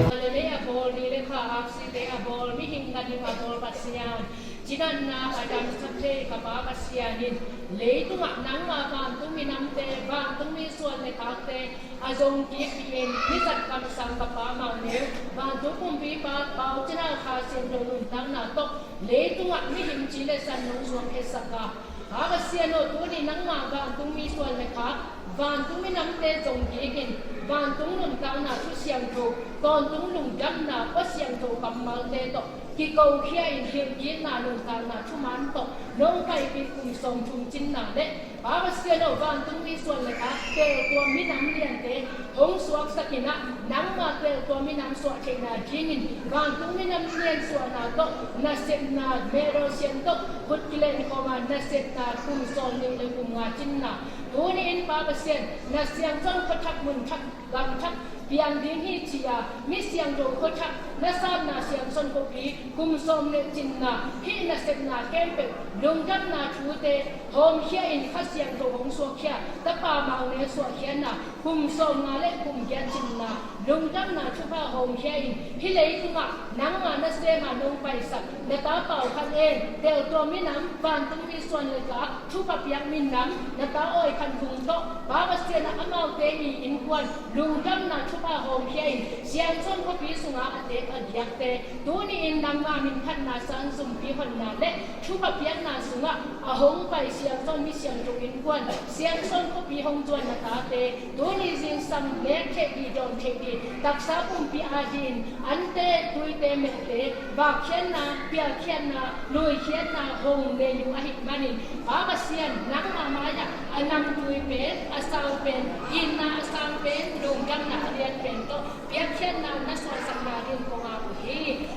Lele a bawl ni le kha aksite a bawl, mihing ganhing a bawl Pasian, cinatna a damsak thei ka Pa Pasian in, leitungah nangma vantung minamte, vantung misuan le khakte a zong kik hi-in, hih zat kamsang ka Pa Maunem, vantung kumpipa Pau Cin Hau Kha Siangtho nuntakna tawh leitungah mihing ci le san nong suak hetsak a, Pa Pasian aw, tuni nangma vantung misuan le khak, vantung minamte zong kik in, vantung nuntakna thu siangtho, tawntung lungdamna kua siangtho kammalte tawh kikokhia in, hilhkikna nuntakna thuman tawh nong paipih kum sawmthum cinna le, Pa Pasian aw, vantung misuan le khak, teltuam minam liante hong suaksak in ah, nangma teltuam minam suah theihna dingin vantung minam lian suahna tawh nasepna, medal sian tawh khut kilen khawm a, nasepna kum sawmnih le kum nga cinna, tuni in Pa Pasian, na siangsawn khua thak mun thak gam thak piang ding hi ci-a, mi siangtho khua thak na satna Siangsawn khuapi kum sawmnih cinna, hih nasepna khempeuh lungdamna thute hawmkhia in, Kha Siangtho hong suakkhia, Tapa Maunem suahkhiatna kum sawmnga le kum giat cinna, lungdamna thupha hawmkhia in, hih leitungah nangma nasema nong paisak na ta Pau Khan En, teltuam minam, vantung misuan le khak, thupha piak minam, na ta Awi Khan Vung tawh, Pa Pasian ah amaute i innkuan lungdamna thupha hawmkhia in, Siangsawn khuapi sungah a teek a giakte, tuni in nangma min phatna sang zumpi honna le thupha piakna sungah a hong pai Siangsawn mi siangtho innkuan, Siangsawn khuapi hong zuan na tate, tuni zingsang nek theih dih, dawn theih dih, taksa pumpi a dih in, ante, tuite, melte, vakkhiatna, pialkhiatna, luikhiatna hong nei uh ahih manin, Pa Pasian, nangma mai-ah a namtui pen, a sau pen, itna a sang pen, lungdamna a lian pen tawh piakkhiatna na suahsak nading kong ap uh hi.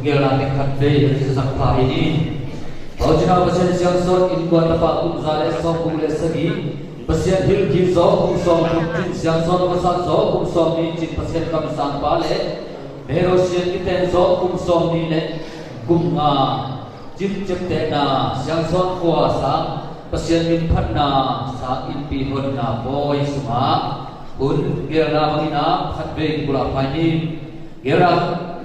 Gelna teng khat vei hong sak pha hi ni. Bauci Nau Pasian Siangsawn Innkuan Tapa kum za le sawmguk le sagih, Pasian hilh kik zawh kum sawmthum, Cin Siangsawn Pasal zawh kum sawmnih, Cin Pasian kamsangpa le Mero Sian kiten zawh kum sawmnih le kum nga, Cin ciaptehna Siangsawn khua sang Pasian minphatna sang innpi honna pawi sungah hun gelna bangin ah khat vei kibulh pha ni. Gelna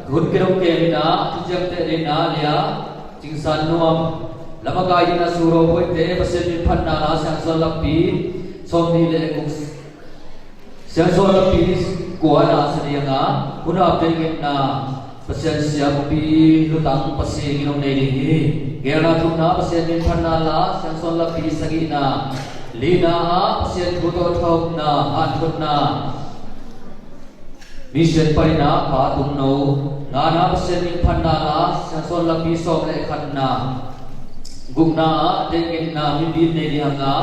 hun kidong kemin ah thuciamteh deihna lia, Cingsan Nuam, lamakai dingin ah Suro Phoite, Pasian minphatna la Siangsawn Lapi sawmnih le guk, Siangsawn Lapi kuana sa ding a, hun a teng ngetna Pasian siampi lutang Pasian in hong nei ding hi. Gelna thumna Pasian minphatna la Siangsawn Lapi sagihna, lina ah Pasian thu tawh thaupna, hanthotna, Mission paina Pa Tung No, ngana Pasian minphatna la Siangsawn Lapi sawm le khatna, gukna ah teng ngetna mipil nei ding a,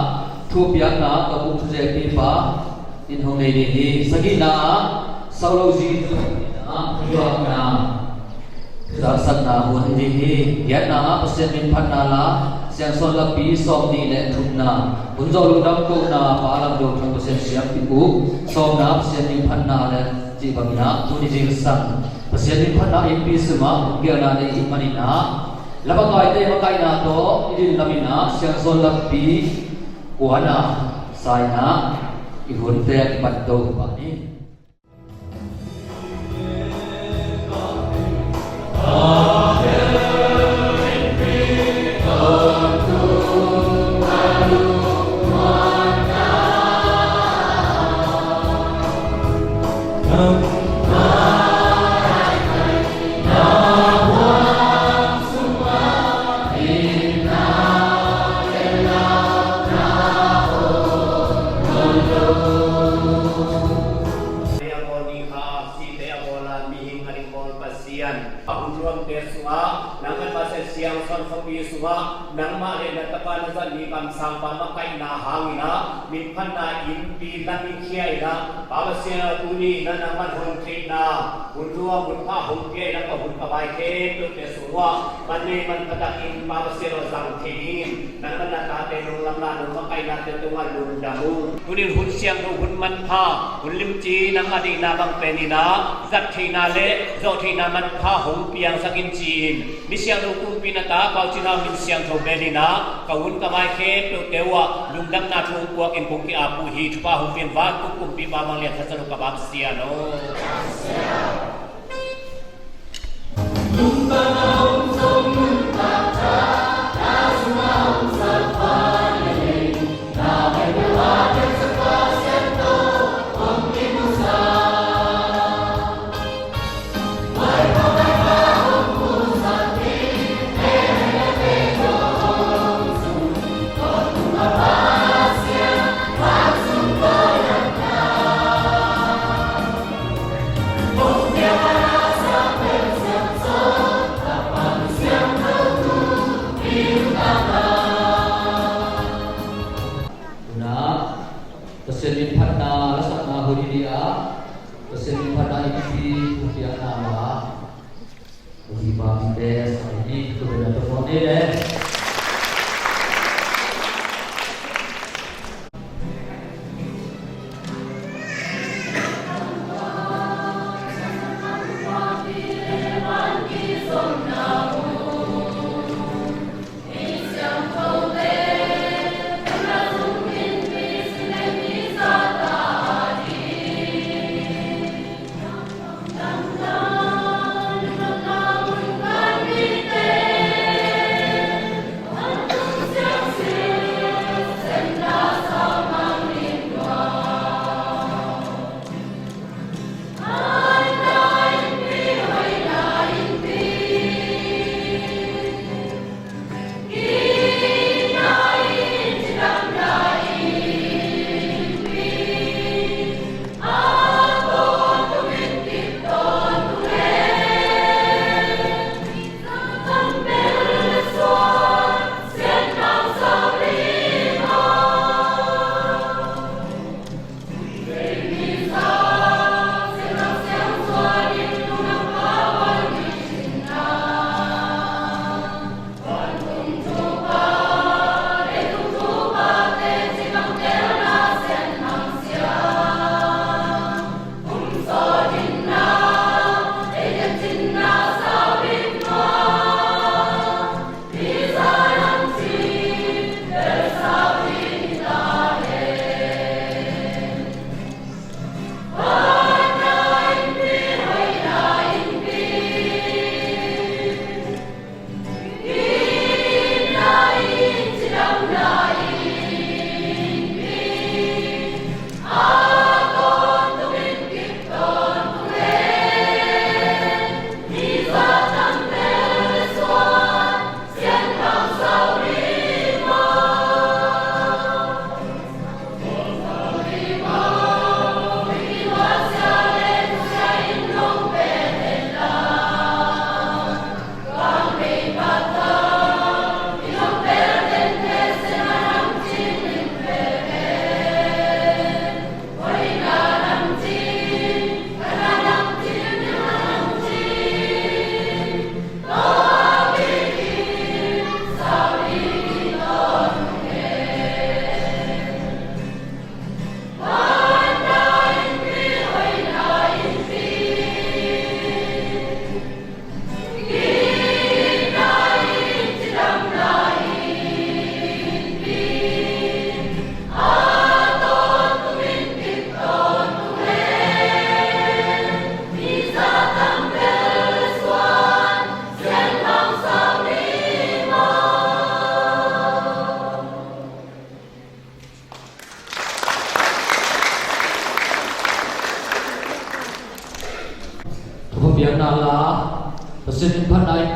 thupiakna ka buk thuzepipa in hong nei ding hi. Sagihna ah saulozi thuakna, thuzaksakna hun ding hi. Giatna ah Pasian minphatna la Siangsawn Lapi sawmnih le thumna, hun zawh lungdam kohna Pa Lam Do Thang Pasian siampi uk, sawmna Pasian minphatna le cih bangin ah tuni zingsang Pasian minphatna innpi sungah hun gelna nei i hih manin ah, lamakaite makaihna tawh i din lamin ah Siangsawn Lapi kuana sa in ah i hunte a kipan to pah ni. Pasian, a hun nuamte sungah, nangmah Pasian Siangsawn khuapi sungah, nangmah le na tapa na zat mi kamsangpa makaihna hangin ah, minphatna innpi lam i khia in ah, Pa Pasian aw, tuni in ah nangmah hong theihna, hun nuam hun pha hong pia in ah, ka hun ka vai khempeuhte sungah, man nei man pha takin Pa Pasian aw zang thei dingin, nangmah na tate nong lamna nong makaihna te tungah lungdam ung. Tunin hun siangtho, hun manpha, hun limci nang a deihna bang pen in ah, zat theihna le zawh theihna manpha hong piangsak in ci-in, mi siangtho kumpi na ta Bauci Nau min siangtho bel in ah, ka hun ka vai khempeuhte uh ah lungdamna thu hong puak in kong ki-ap uh hi. Thupha hong pia in, vantung kumpipa Vanglian Kha Siangtho ka Pasian aw.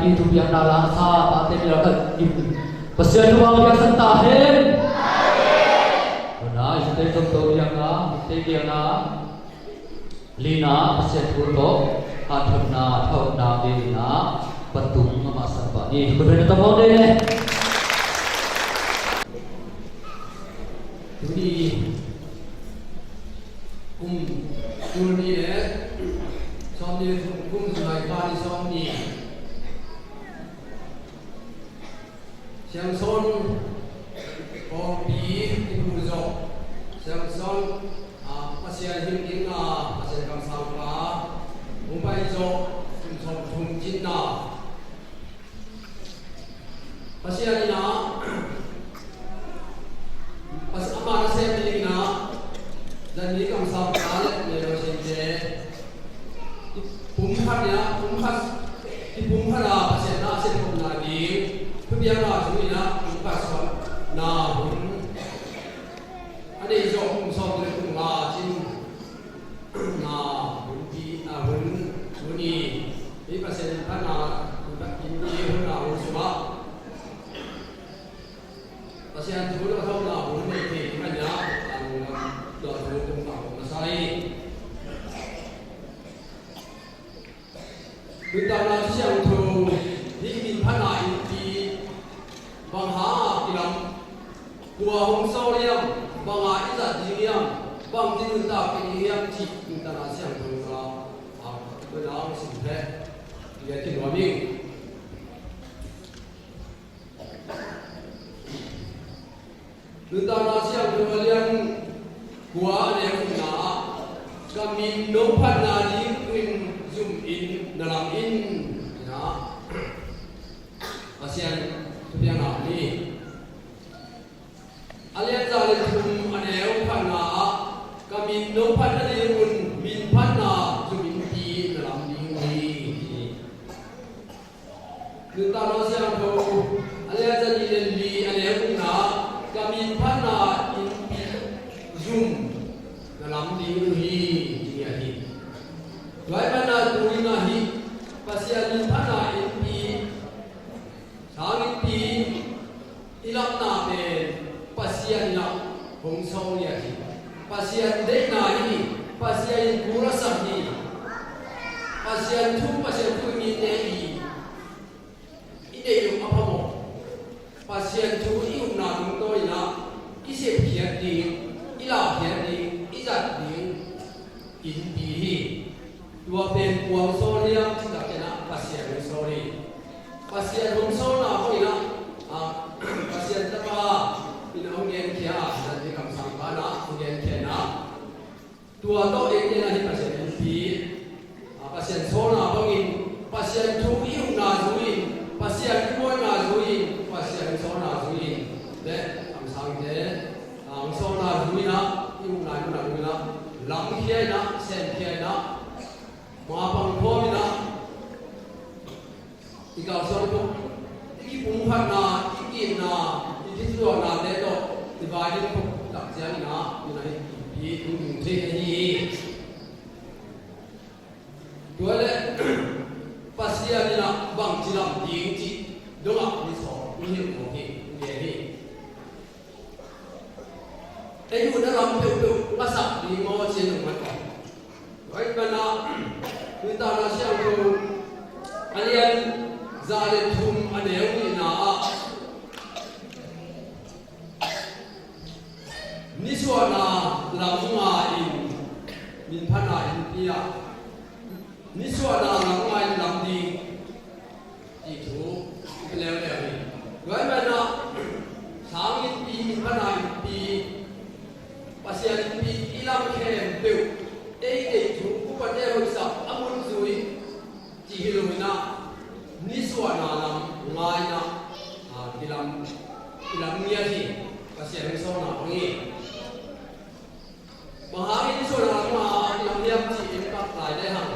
Thupiakna la sa tate mi lakah Pasian thu hong piaksak ta hen. Tuna i te zong to biakna i te biakna lina Pasian thu tawh hanthotna thautna ngeina patung amah sang pah ni. Khuapi na tawh mawk dei ne. Tuni kum tul ni le sawm ni le thum kum July kha ni sawm ni. Siangsawn pawlpi i pu zawh Siangsawn, ah, Pasian hilh dingna Pasian kamsangpa hong pai zawh kum sawm thum cinna. Pasian in ah, Pas-, ama nasem dingin ah, zan ni kamsangpa le melo sente pumkhat in ah, pumkhat, i pumkhat a Pasian na a sem khopna ding thupiakna zui in ah, pumkhat suahna hun a nei zawh kum sawm le kum nga cin na hun pi, a hun, hun i, i Pasian in phatna, hun pi hun na hun sungah Pasian thu le a thautna hun nei thei ding a nia, a nunglam tua thu kum pang masa hi. Nuntakna thu siangtho hih minphatna innpi bang hang a kilam, kua hong sawl hiam, bang a i zat ding hiam, bang ci nuntak ding hiam cih nuntakna siangtho kha a, a, a, a hong sim leh i a kinuam hi. Nuntakna siangtho a lian kua a neu thumna ah, ka min no phatna ding in zum in na lam in, tiah Pasian thupiakna hi. A lian za le thum a neu khatna ah, ka min no phatna ding un min phatna zum innpi na lam ding hi. Nuntakna siangtho a lian za nih le li a neu gukna ah, ka min phatna innpi zum na lam ding uh hi, ci ngiat hi. Tua ahih manin tu in ah hih Pasian min phatna innpi, sang innpi i lamna pen Pasian in ah hong sawl ngiat hi. Pasian deihna hi. Pasian in kul a sak hi. Pasian thu, Pasian thu i mite i i neih loh a phamawh. Pasian thu i upna tungtawn in ah i sepkhiat ding, i lahkhiat ding, i zat ding innpi hi. Tua pen kua hong sawl hiam cih tak ciangin ah Pasian hong sawl hi. Pasian hong sawlna bangin ah, ah, Pasian Tapa in ah hong genkhia a, zan ni kamsangpa in ah hong genkhia in ah, tua tawh eite in ah hih Pasian innpi, a, Pasian sawlna bangin, Pasian thu i upna zui-in, Pasian i buaina zui-in, Pasian sawlna zui-in, le kamsangte, a, sawlna zui-in ah, i upna i buaina zui-in ah, lamkhia in ah, semkhia in ah, mapang khawm in ah, i kalsuan khop, i kipumkhatna, i ki-itna, i kituaknate tawh i vai ding khop tak ciangin ah, i na hi i pi tung ding thei ahi hi. Tua le Pasian in ah bangci lam ding cih dongah mi sawm i hilh mawk hi, i gen hi. Ei hun a lam peuhpeuh ngasak ding maw ci-in nong mat aw. Tua ahih manin ah, Nuntakna Siangtho a lian za le thum a neu nihna ah, nisuahna lam ngai-in minphatna innpi ah, nisuahna lam ngai-in lam ding cih thu i leuleu hi. Tua ahih manin ah, sang innpi, minphatna innpi, Pasian innpi i lam khempeuh, ei deih thu, upate hoihsak a mun zui cih hi lo in ah, nisuahna lam ngai-in ah, a, kilam, kilam ngiat hi. Pasian hong sawlna bang hi. Bang hangin nisuahna lam ngai-in kilam hiam cih en pak lai le hang,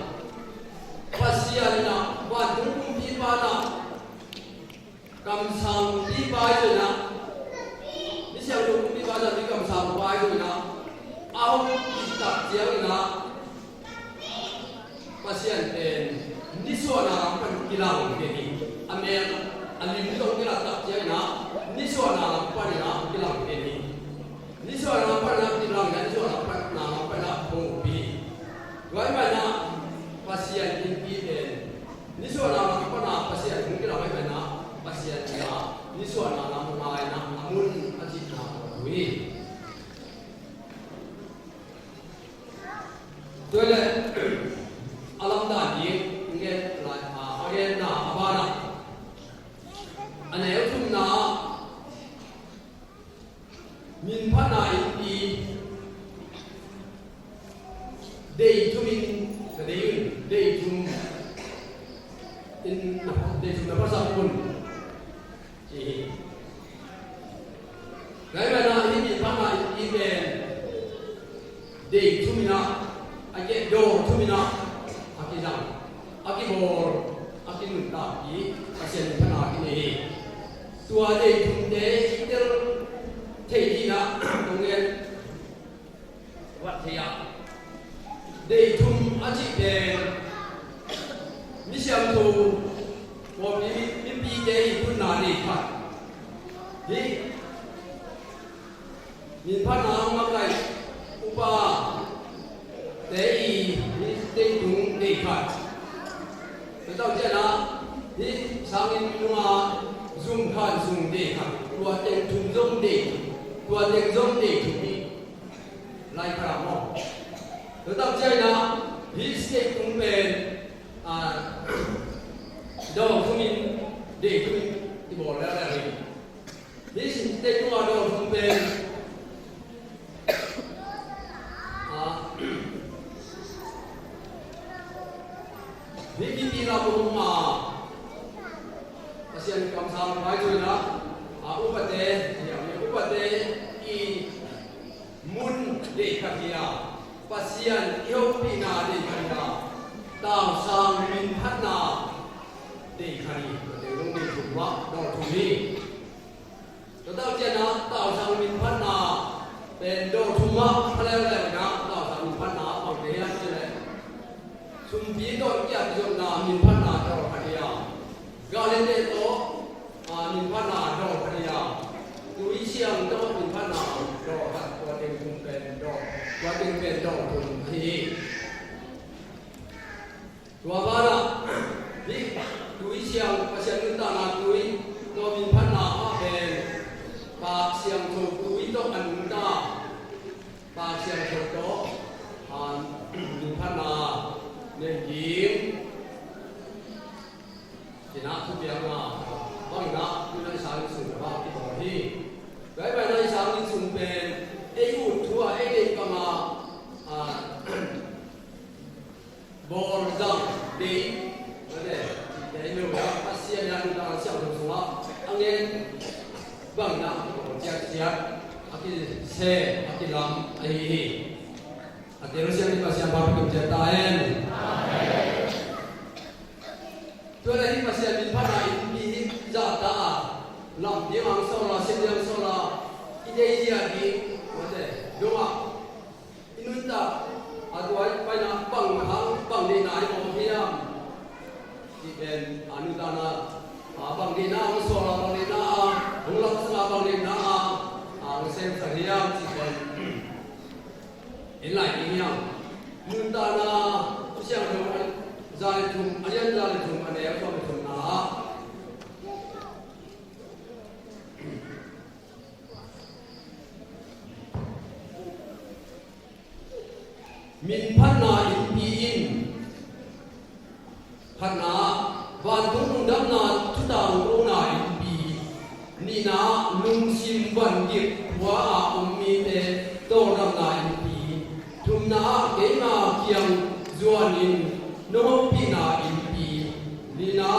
Pasian in ah vantung kumpipa in ah kamsangpipa hi zo in ah, mi siangtho kumpipa in ah, mi kamsangpa hi zo in ah, a hong cih tak ciangin ah, Pasian pen nisuahna lam pan kilang ve hi. a lim zong kilat tak ciangin ah nisuahna lam panin ah kilang pen hi. Nisuahna lam panin ah kilang in ah nisuahna lam panin ah hong uppi hi. Tua ahih manin ah Pasian innpi pen nisuahna lam panin ah Pasian hong kilang ahih manin ah Pasian in ah nisuahna lam hong ngai in ah a mun a cihna a thu hi. Tua leh a lamdang ding ngen lai a, a ngenna a banah a neu thumna ah minphatna innpi dei thum in na dei un, dei thum in na, dei thum na phasak un. Ci hi. Tua ahih manin ah hih minphatna innpi pen dei thum in ah, a keh dawl thum in ah a kizang, a kibawl, a kinuntak hi. Pasian minphatna kinei hi. Tua dei thumte i tel thei dingin ah kong ngen vat thei ah, dei thum a cih pen misiangtho pawlpi mi, mipite i tunna dei khat hi. Minphatna hong makaih upate i, i dei tung dei khat. Tua tak ciangin ah hih sangin nunga zum khan sung dei khat. Tua teng thum zong dei thum. Tua teng zong dei thum hi. Lai khat ah maw. Tua tak ciangin ah hih state tung pen, ah, dawl thum in, dei thum in i bawl leuleu hi. Hih state tung a dawl thum pen, ah, hih mipi lam hong a, Pasian kamsang pai cu in ah, ah, upate, upate i mun dei khat hi a, Pasian i hopihna dei khat hi a, tausang minphatna dei khat hi. Tua teng zong dei thum ah dawl thum hi. Tua tak ciangin ah tausang minphatna pen dawl thum ah pha leuleu in ah tausang minphatna a pang te hiam cih leh sumpi tawh i kizopna minphatna dawl khat hi a, gah le teh tawh, ah, minphatna dawl khat hi a, tui siang tawh minphatna dawl khat, tua teng thum pen dawl, tua teng pen dawl thum ahi hi. Tua banah hih tui siang, Pasian nuntakna tui tawh minphatna ah pen Pak Siangtho tui tawh a nungta, Pak Siangtho tawh, ah, minphatna nei ding cih ah thupiakna bangin ah tu-in ah i sang inn sung ah kibawl hi. Tua ahih manin ah i sang inn sung pen ei ut thu ah ei deih bangin ah, ah, bawl zang ding, mate, ding lo a, Pasian in a nuntakna siangtho sungah a ngen bangin a kibawl ciatciat, a kise, a kilam ahi hi. A tel siang in Pasian phat pia ciat ta hen. Tua leh hih Pasian minphatna innpi hih zahtak a, lam ding hong sawl a, sim ding hong sawl a, i deih zia ding, mate, dong a, i nuntak a, tua i paina bang hang, bang deihna i om hiam cih pen, a, nuntakna, a, bang deihna hong sawl a, bang deihna a hong laksak a, bang deihna a hong semsak hiam cih pen en lai ding hiam? Nuntakna Siangtho za le thum, a lian za le thum, a neu sawm le thumna ah minphatna innpi in, khatna, vantung lungdamna thutangkona innpi, nihna, lungsim vangik khua-a om mite tawldamna innpi, thumna, keima kiang zuanin nong ompihna innpi, lina,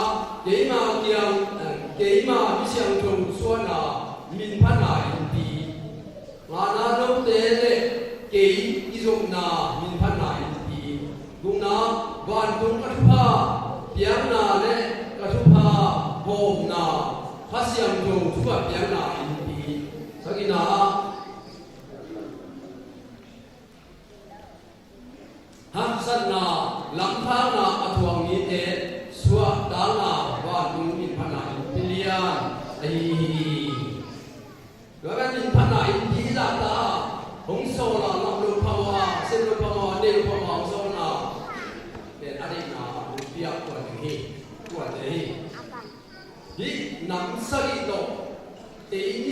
keima kiang, eh, keima misiangtho suahna minphatna innpi, ngana, note le kei i zopna minphatna innpi, gukna, vantung ka thupha piakna le ka thupha hawmna, Kha Siangtho thupha piakna innpi, sagihna, haksatna, lamthakna a thuak mite suahtakna, vantung minphatna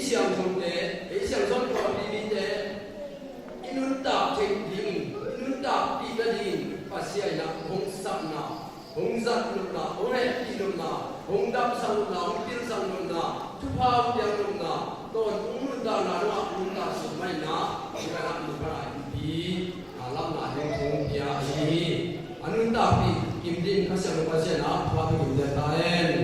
Siangthote, ei siangtho khuapi mite i nuntak theih dingin, i nuntakpih nadingin Pasian in hong sapna, hong zat nopna, hong hehpih nopna, hong damsak nopna, hong pilsak nopna, thupha hong piak nopna, tawntung nuntakna dongah nuntak sung mah in ah, i vanah nuntak lai pipi a lamna ding thu hong pia ahi hi. A nuntakpih kim dingin Kha Siangtho Pasian in ah thupha hong pia ta hen.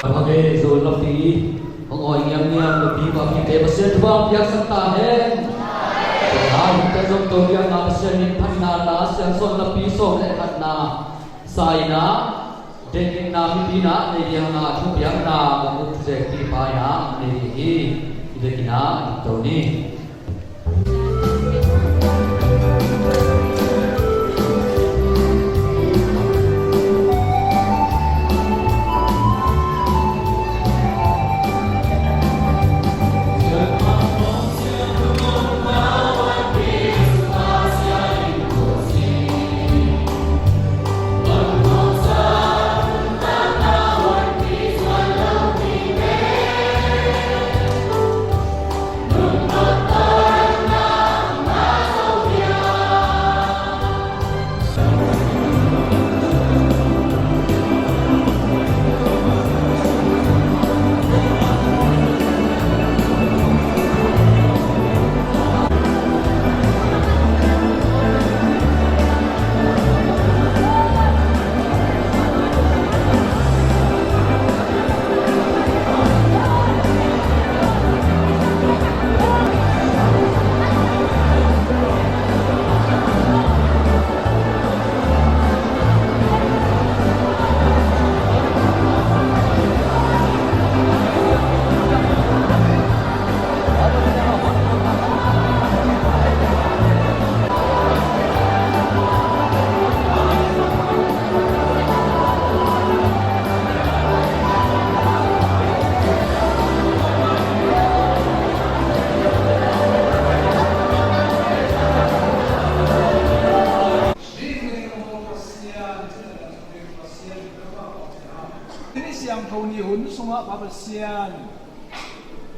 Hang e, Zon lapi hong awi ngiamngiam, lapi papite Pasian thupha piaksak ta hen. Tua hangin zong Topa biakna Pasian min phatna la, Siangsawn lapi sawm le khatna sa in ah, dengkikna mipi in ah nei ding a, thupiakna ka muk zek pipa in ah nei ding hi. I vekin ah ding to ni.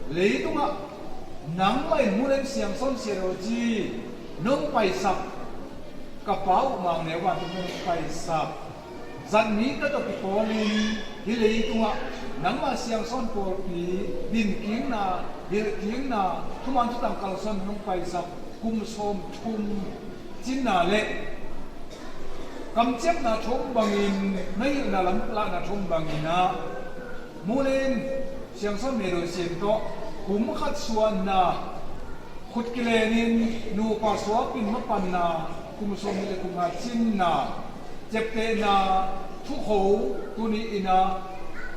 Leitungah nangmah in Mulen Siangsawn Siadaw ci nong paisap, ka Pa uh Mangngeu vantung nong paisap, zatmi ta tawh kipawlin hih leitungah nangmah Siangsawn pawlpi dinkikna, hilhkikna, thuman thutang kalsuan nong paisap kum sawmthum cinna le kamciamna thum bangin, na hilhna lamlahna thum bangin ah Mulen Siangsawn Medoh Sian tawh kum khat suanna, khut kilenin nupa suapin mapanna, kum sawmnih le kum nga cinna, ciaptehna thukho tuni in ah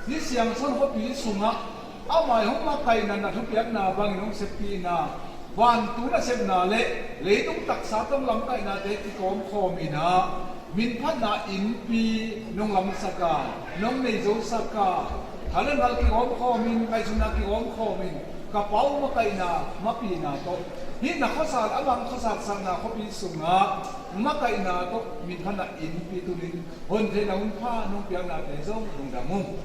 hih Siangsawn khuapi sungah amah i hong makaihna, na thupiakna bangin hong seppihna, vantung nasepna le leitung taksa tawh lamkaihnate kigawmkhawm in ah minphatna innpi nong lamsak a, nong neizosak a, thalenghal kigawmkhawmin, ngaihsutna kigawmkhawmin, ka Pa uh makaihna, mapihna tawh, hih na khuasal, amah khuasalsakna khuapi sungah makaihna tawh minphatna innpi tunin hon theihna hun pha nong piaknate zong lungdam ung.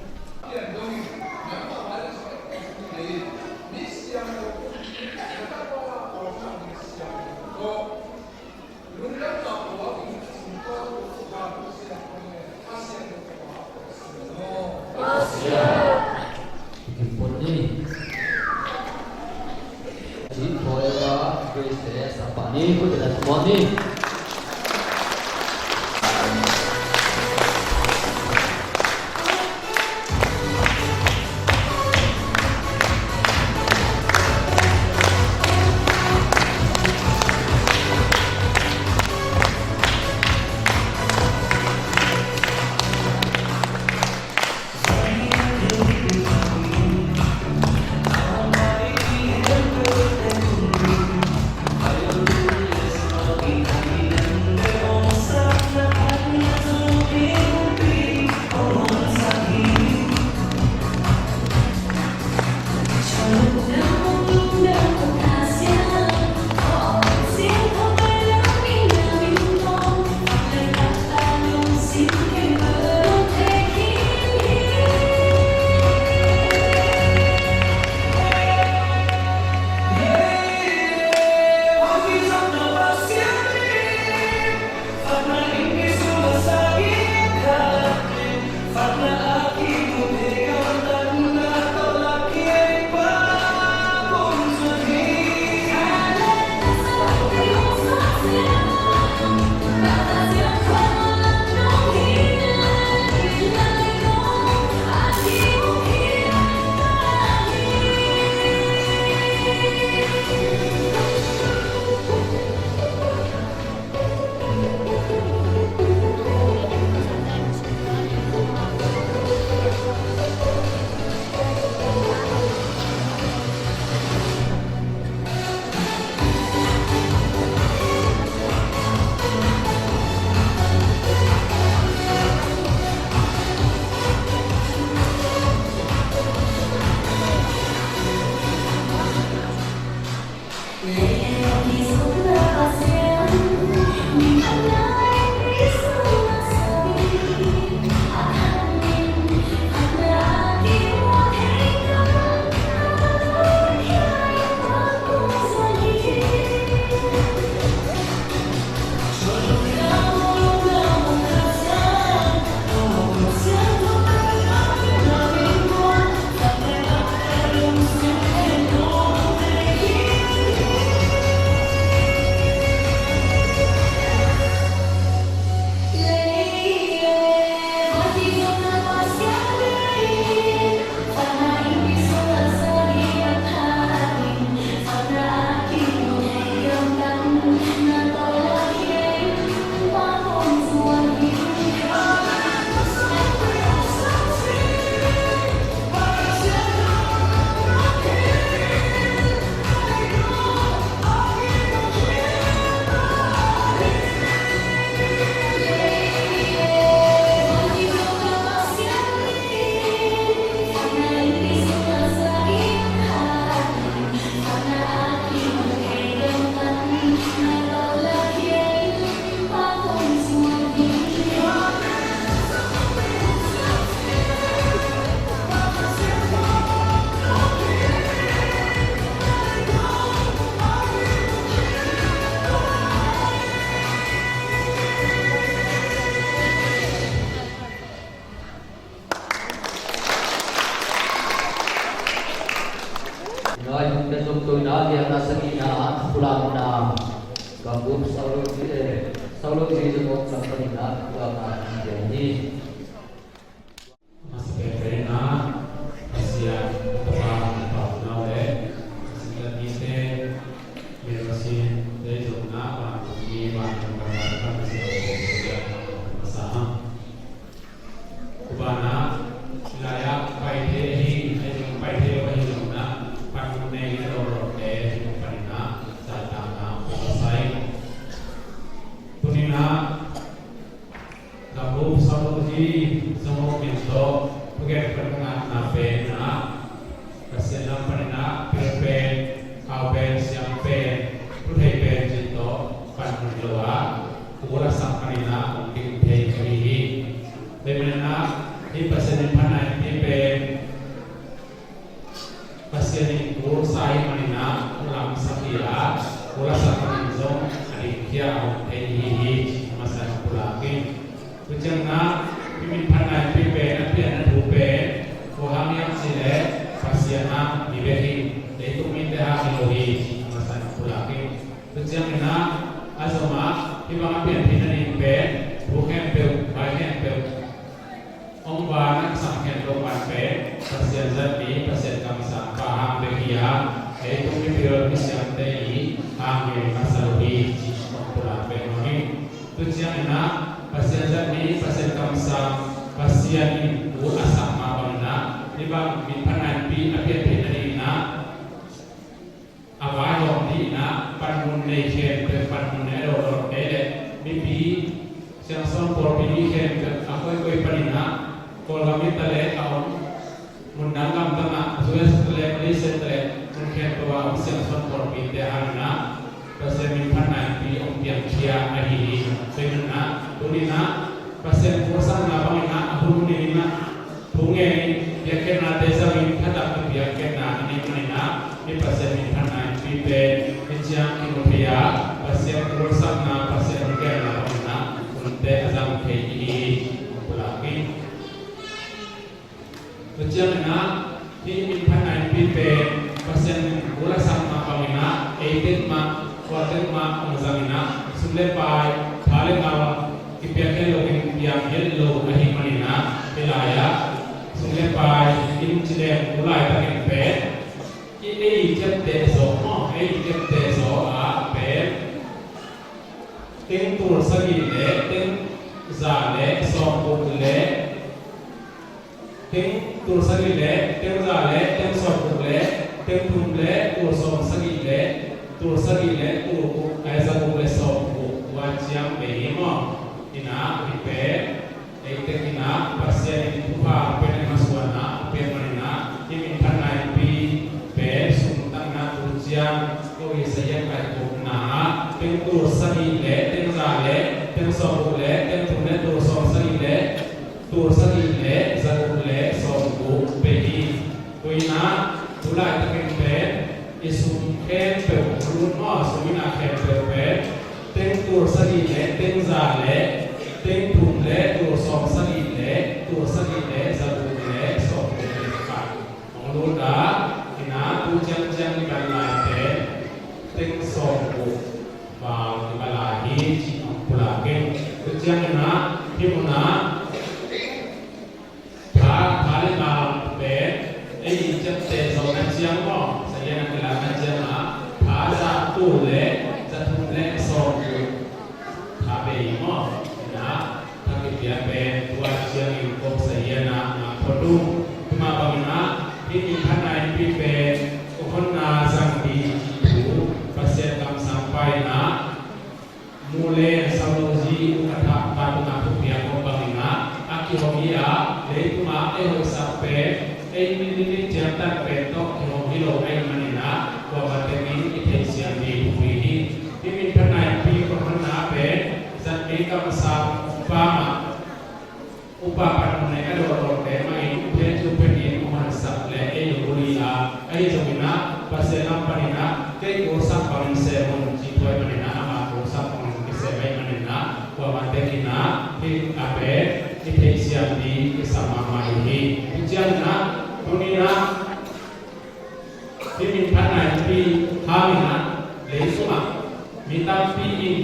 Lai hun pen zong toina lianna sagihna ah a pulakna Gambup Saulozyi, eh, Saulozyi Zongawk lam panin ah pulakna a pia hi. Masa pen pen ah Pasian a tapa a pau nau le a singlet mite, Mirasin te zong na vantung mi vantung kan masa kan masa masa. Kubanah, hilaiah paite hi, ahi zong paite lo ahi zong na, panmun nei na lo lo te, hi paninah, zaitakna, pasai. Tuninah, Gambup Saulozyi Zongawk min tawh, thugen pan ngatna penah, Pasian lam paninah, pil pen, khau pen, siam pen, thuthei pen, cin tawh, panmun lo ah, kul a sak paninah, hong ding thei ka hi hi. Tua manin ah, hih Pasian min phatna pen, Pasian in kul sa hi manin ah, kul lam sak hi a, kul a sak panin zong, a dingkhia a hong thei hi hi, ci masa in pulak in. Tua ciangin ah, hih min phatna in pen, a pianna thu pen, kua hang hiam cih leh, Pasian hang hi bek hi, leitung mite hang hi lo hi, ci masa in pulak in. Tua ciangin ah, a zom ah, hih bang a pianpih nading pen, thu khempeuh, vai khempeuh, hong van a kisam khempeuh pan pen, Pasian zat mi, Pasian kamsang pa hang bek hi a, leitung mipil misiamte i hang hi masa lo hi, ci hong pulak pen hong hi. Tua ciangin ah, Pasian zat mi, Pasian kamsang, Pasian in kul a sak mah bangin ah, hih bang min phatna in pi a pianpih nadingin ah, a vaihawm dingin ah, panmun nei khempeuh, panmun nei a dawhdawhte le mipi, Siangsawn pawlpi mi khempeuh, a koikoi panin ah, Kawlgam hi ta leh a om, mun dang gamdang ah, U S ta leh, Malaysia ta leh, mun khempeuh a om Siangsawn pawlpite hangin ah, Pasian min phatna in pi hong piangkhia ahi hi. Tua manin ah, tunin ah, Pasian kul sakna bangin ah, a hun hun in ah, thu ngen in, biakpiaknate zangin, khatak in biakpiakna i neih manin ah, hih Pasian min phatna in pi pen, hih ciang kimu thei a, Pasian kul sakna, Pasian hong gelna bangin ah, hunte a zang thei i hi hi, pulak in. Tua ciangin ah, hih min phatna in pi pen, Pasian kul a sakna bangin ah, ei tek mah, kua tek mah, hong zangin ah, sum le pai, pha le ngal, kipiak het lo ding piang het lo ahih manin ah, hih lai-ah sum le pai in ci leng tu laitakin pen, i ei i kepte zaw maw, ei i kepte zaw ah pen, teng tul sagih le teng za le sawmguk le, teng tul sagih le teng za le teng sawmguk le teng thum le tul sawmsagih le tul sagih le tul guk, ai, zaguk le sawmguk, tua ciang bei hi maw? Inah hih pen, ei tek inah Pasian in thupha pen a masuanah a piak maninah hih min phatna in pi pen sum tangna tu ciang ko i sahian kaikhopna ah teng tul sagih le teng za le teng sawmguk le teng thum le tul sawmsagih le tul sagih le zaguk le sawmguk bei hi. Tua inah tu laitakin pen i sum khempeuh hong lut maw, sum inah khempeuh pen teng tul sagih le teng za le teng thum le tul sawmsagih le tul sagih le zaguk le sawmguk le khat hong lut a, inah tu ciangciang i kan lai pen teng sawmguk val i ka lai hi, ci hong pulak in. Tu ciang inah hih munah pha, pha le ngal pen ei i ciapteh zawhna ciang maw, sahian a kilakna ciangah pha za tul le za thum le sawmguk pha bei maw? Inah pha kipia pen tua ciangin kop sahian ah nga phot uh. Tua mah banginah hih min phatna in pi pen kop honna zang ding cih thu Pasian kamsang pa inah Mulen Saulozyi Ukatha pa tungah thupiak kop banginah a kihong hi a, leitungah ei hoihsak pen ei minute ciangtan pen tawh kihong hi lo ahih maninah kuamah tengin i theihsiam ding thupi hi. Hih min phatna in pi kop honna pen zatmei kamsang pa mah upa panmun nei a dawhdawhte mah in phetu phetin hong honsak le ei lunggulh hi a, ahi zonginah Pasian lam paninah kei kul sak bangin sem un cih thu ahih maninah amah kul sak bangin kisem ahih maninah kuamah tekinah hih a pen i theihsiam ding kisam mahmah hi hi. Tua cianginah tuninah Hih minphatna innpi hangin ah, leisungah mi tampi in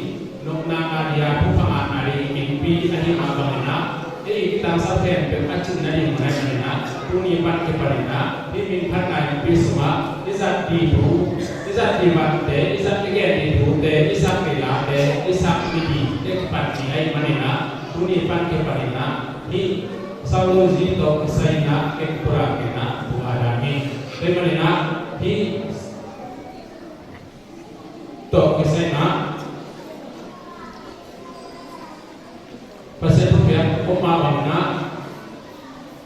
nopna ngah ding a, thupha ngahna ding innpi ahih mah bangin ah, ei i tangsap khempeuh a cinna ding mun ahih manin ah, tuni pan kipanin ah, hih minphatna innpi sungah i zat ding thu, i zat ding vante, i zat i gen ding thute, i sak ding late, i sak ding dingte kipan ding ahih manin ah, tuni pan kipanin ah, hih Saulozi tawh kisai in ah ken pulak in ah thu a dang hi. Tua ahih manin ah, hih tawh kisai in ah Pasian thupiak om mah bangin ah,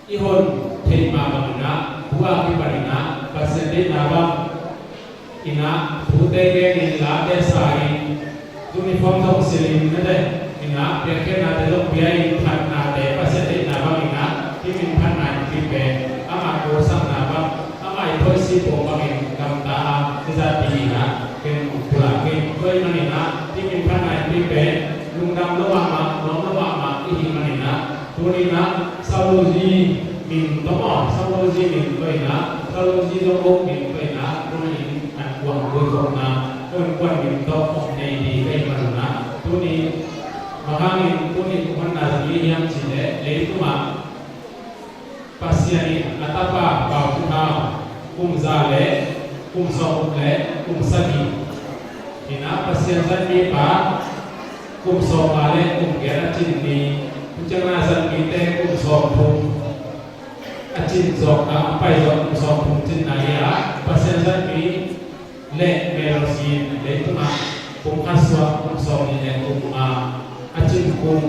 i hon theih mah bangin ah, thu a kipanin ah Pasian deihna bangin ah thute genin, late sa-in, uniform zong silhin, nate in ah, piakkhiatnate zong pia-in, phatnate Pasian deihna bangin ah, hih minphatna innpi pen amah kosakna bang, amah i thoih sipawng bangin gamta a i zat ding in ah ken kong pulak hi. Tua ahih manin ah, hih minphatna innpi pen lungdam lo mahmah, nuam lo mahmah i hih manin ah, tuni in ah Saulozi min tawh maw, Saulozi min tawh in ah, Saulozi zong uk min tawh in ah, tuni in ankuang guikhopna, ankuang min tawh hong nei ding ka hih manin ah, tuni bang hangin tuni kong honna zong hi hiam cih leh, leitungah Pasian in a tapa Pau Thu Thang kum za le kum sawmguk le kum sagih in ah, Pasian zat mipa kum sawmnga le kum giat a cin ni, tu ciang a zat mite kum sawmthum a cin zawk a, a pai zawk kum sawmthum cinna hi a, Pasian zat mi le Melosi in leitungah kum khat suak kum sawmnih le kum nga a cin kum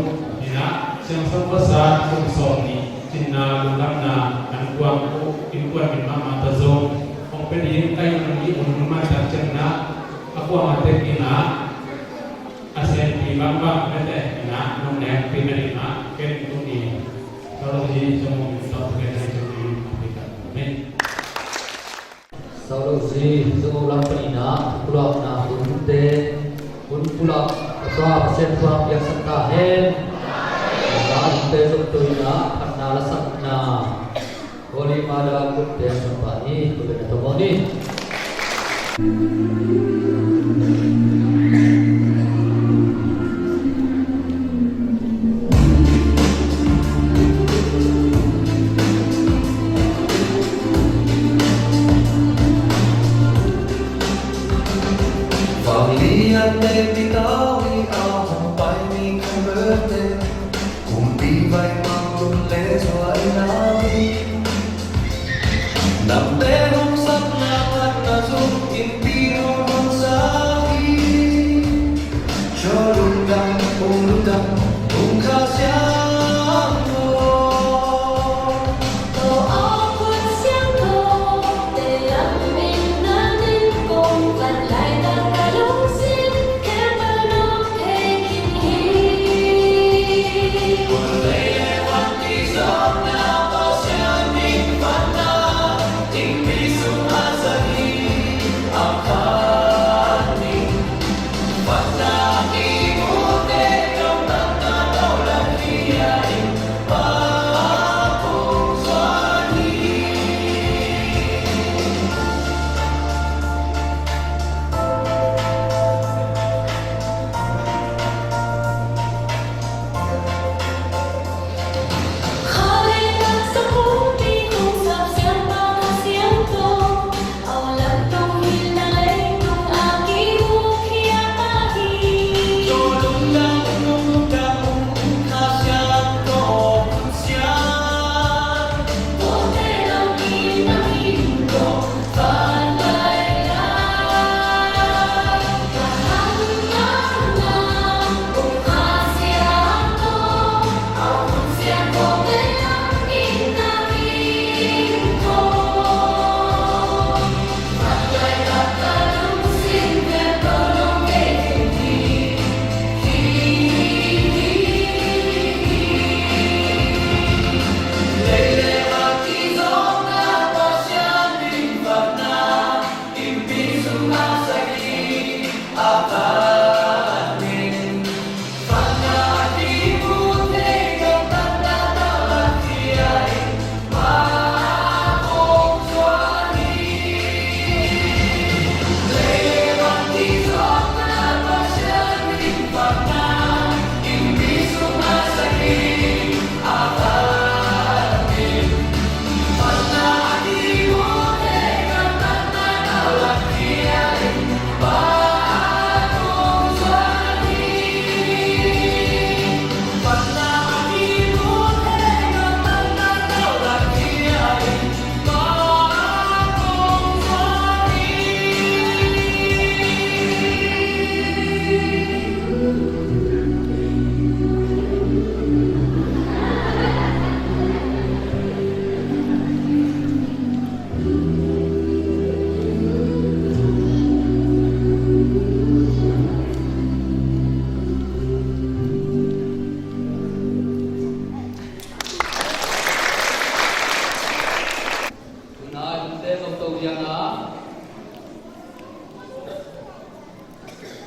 in ah, Siangsawn Khuasa kum sawmnih cinna lungdamna ankuang uh, innkuan min mahmah tawh zong hong pia ding ka hih manin, i hun hun man tak ciangin ah, a kuamah tek in ah a senpi bangbang mete in ah nong nekpih nadingin ah, ken tuni Saulozi Zo Mung min tawh thugen hi. Amen. Saulozi Zo Mung lam panin ah pulakna hunte, hun pulak, a tua Pasian pulak piaksak ta hen. A hunte zong tua in ah phatna lasakna Holy Mother group te a sangpa ni, tua pen a tawh mawk ni. Vangli a tei mi tau hi a, hong pai mi convert te, kumpi vai mang lum le zua i na mi. Namte hong sakna phatna zong innpi hong hong sa hi. Cho lungdam, hong lungdam, hong kha siang lo. Tawh a khuat siangtho te lam min na nin kong vat laitak ka lungsim khempeuh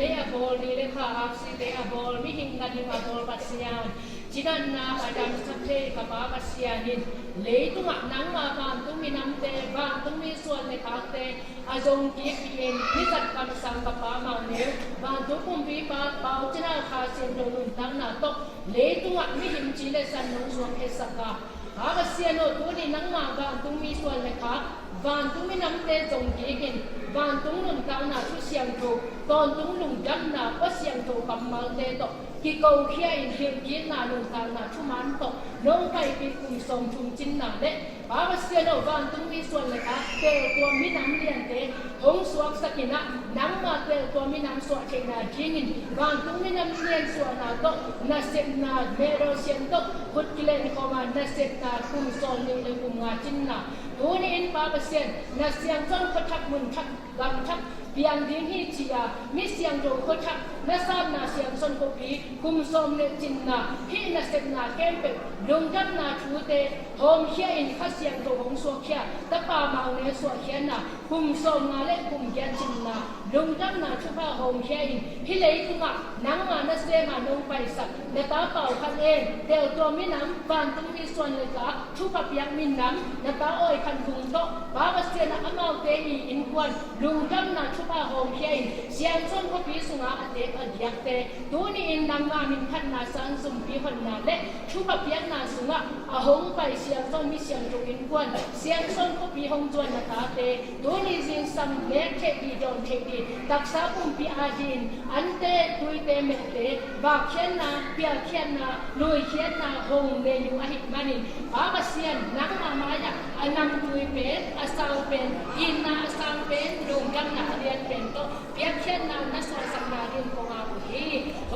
Lei a bawl ni le kha, aksite a bawl, mihing ganhing a bawl Pasian, cinatna a damsak thei ka Pa Pasian in, leitungah nangma vantung minamte, vantung misuan le khakte a zong kik hi-in, mizat kamsang ka Pa Mangngilh, vantung kumpipa Pau Cin Hau Kha Siangtho nuntakna tawh leitungah mihing ci le san nong suak hetsak a, Pa Pasian aw, tuni nangma vantung misuan le khak, vantung minamte zong kik in, vantung nuntakna thu siangtho, tawntung lungdamna Kha Siangtho kammalte tawh kikokhia in, hilhkikna nuntakna thuman tawh nong paipih kum sawmthum cinna le, Pa Pasian aw, vantung misuan le khak, teltuam minam liante hong suaksak in ah, nangma teltuam minam suah theihna dingin vantung minam lian suahna tawh nasepna, medal sian tawh khut kilen khawm a, nasepna kum sawmnih le kum nga cinna, tuni in Pa Pasian, na siangsawn khua thak, mun thak, gam thak piang ding hi ci-a, mi siangtho khua thak, na satna Siangsawn khuapi kum sawmnih cinna, hih nasepna khempeuh lungdamna thute hawmkhia in, Kha Siangtho hong suakkhia, Tapa Mangngilh suahkhiatna kum sawmnga le kum giat cinna, lungdamna thupha hawmkhia in, hih leitungah nangma nasema nong paisak na Ta Pau Khan Eng, teltuam minam, vantung misuan le khak, thupha piak minam, na Ta Awi Khan Thung tawh, Pa Pasian ah, amaute i innkuan lungdamna thupha hawmkhia in, Siangsawn khuapi sungah a teek a giakte, tuni in nangma minphatna sang, sumpi honna le thupha piakna sungah a hong pai Siangsawn mi siangtho innkuan, Siangsawn khuapi hong zuan na tate, tuni zingsang nek theih dih, dawn theih dih, taksa pumpi a dih in, ante, tuite, mehte, vakkhiatna, pialkhiatna, luikhiatna hong nei uh ahih manin, Pa Pasian, nangma mai-ah a namtui pen, a sau pen, itna a sang pen, lungdamna a lian pen tawh piakkhiatna na suahsak nading kong ap uh hi.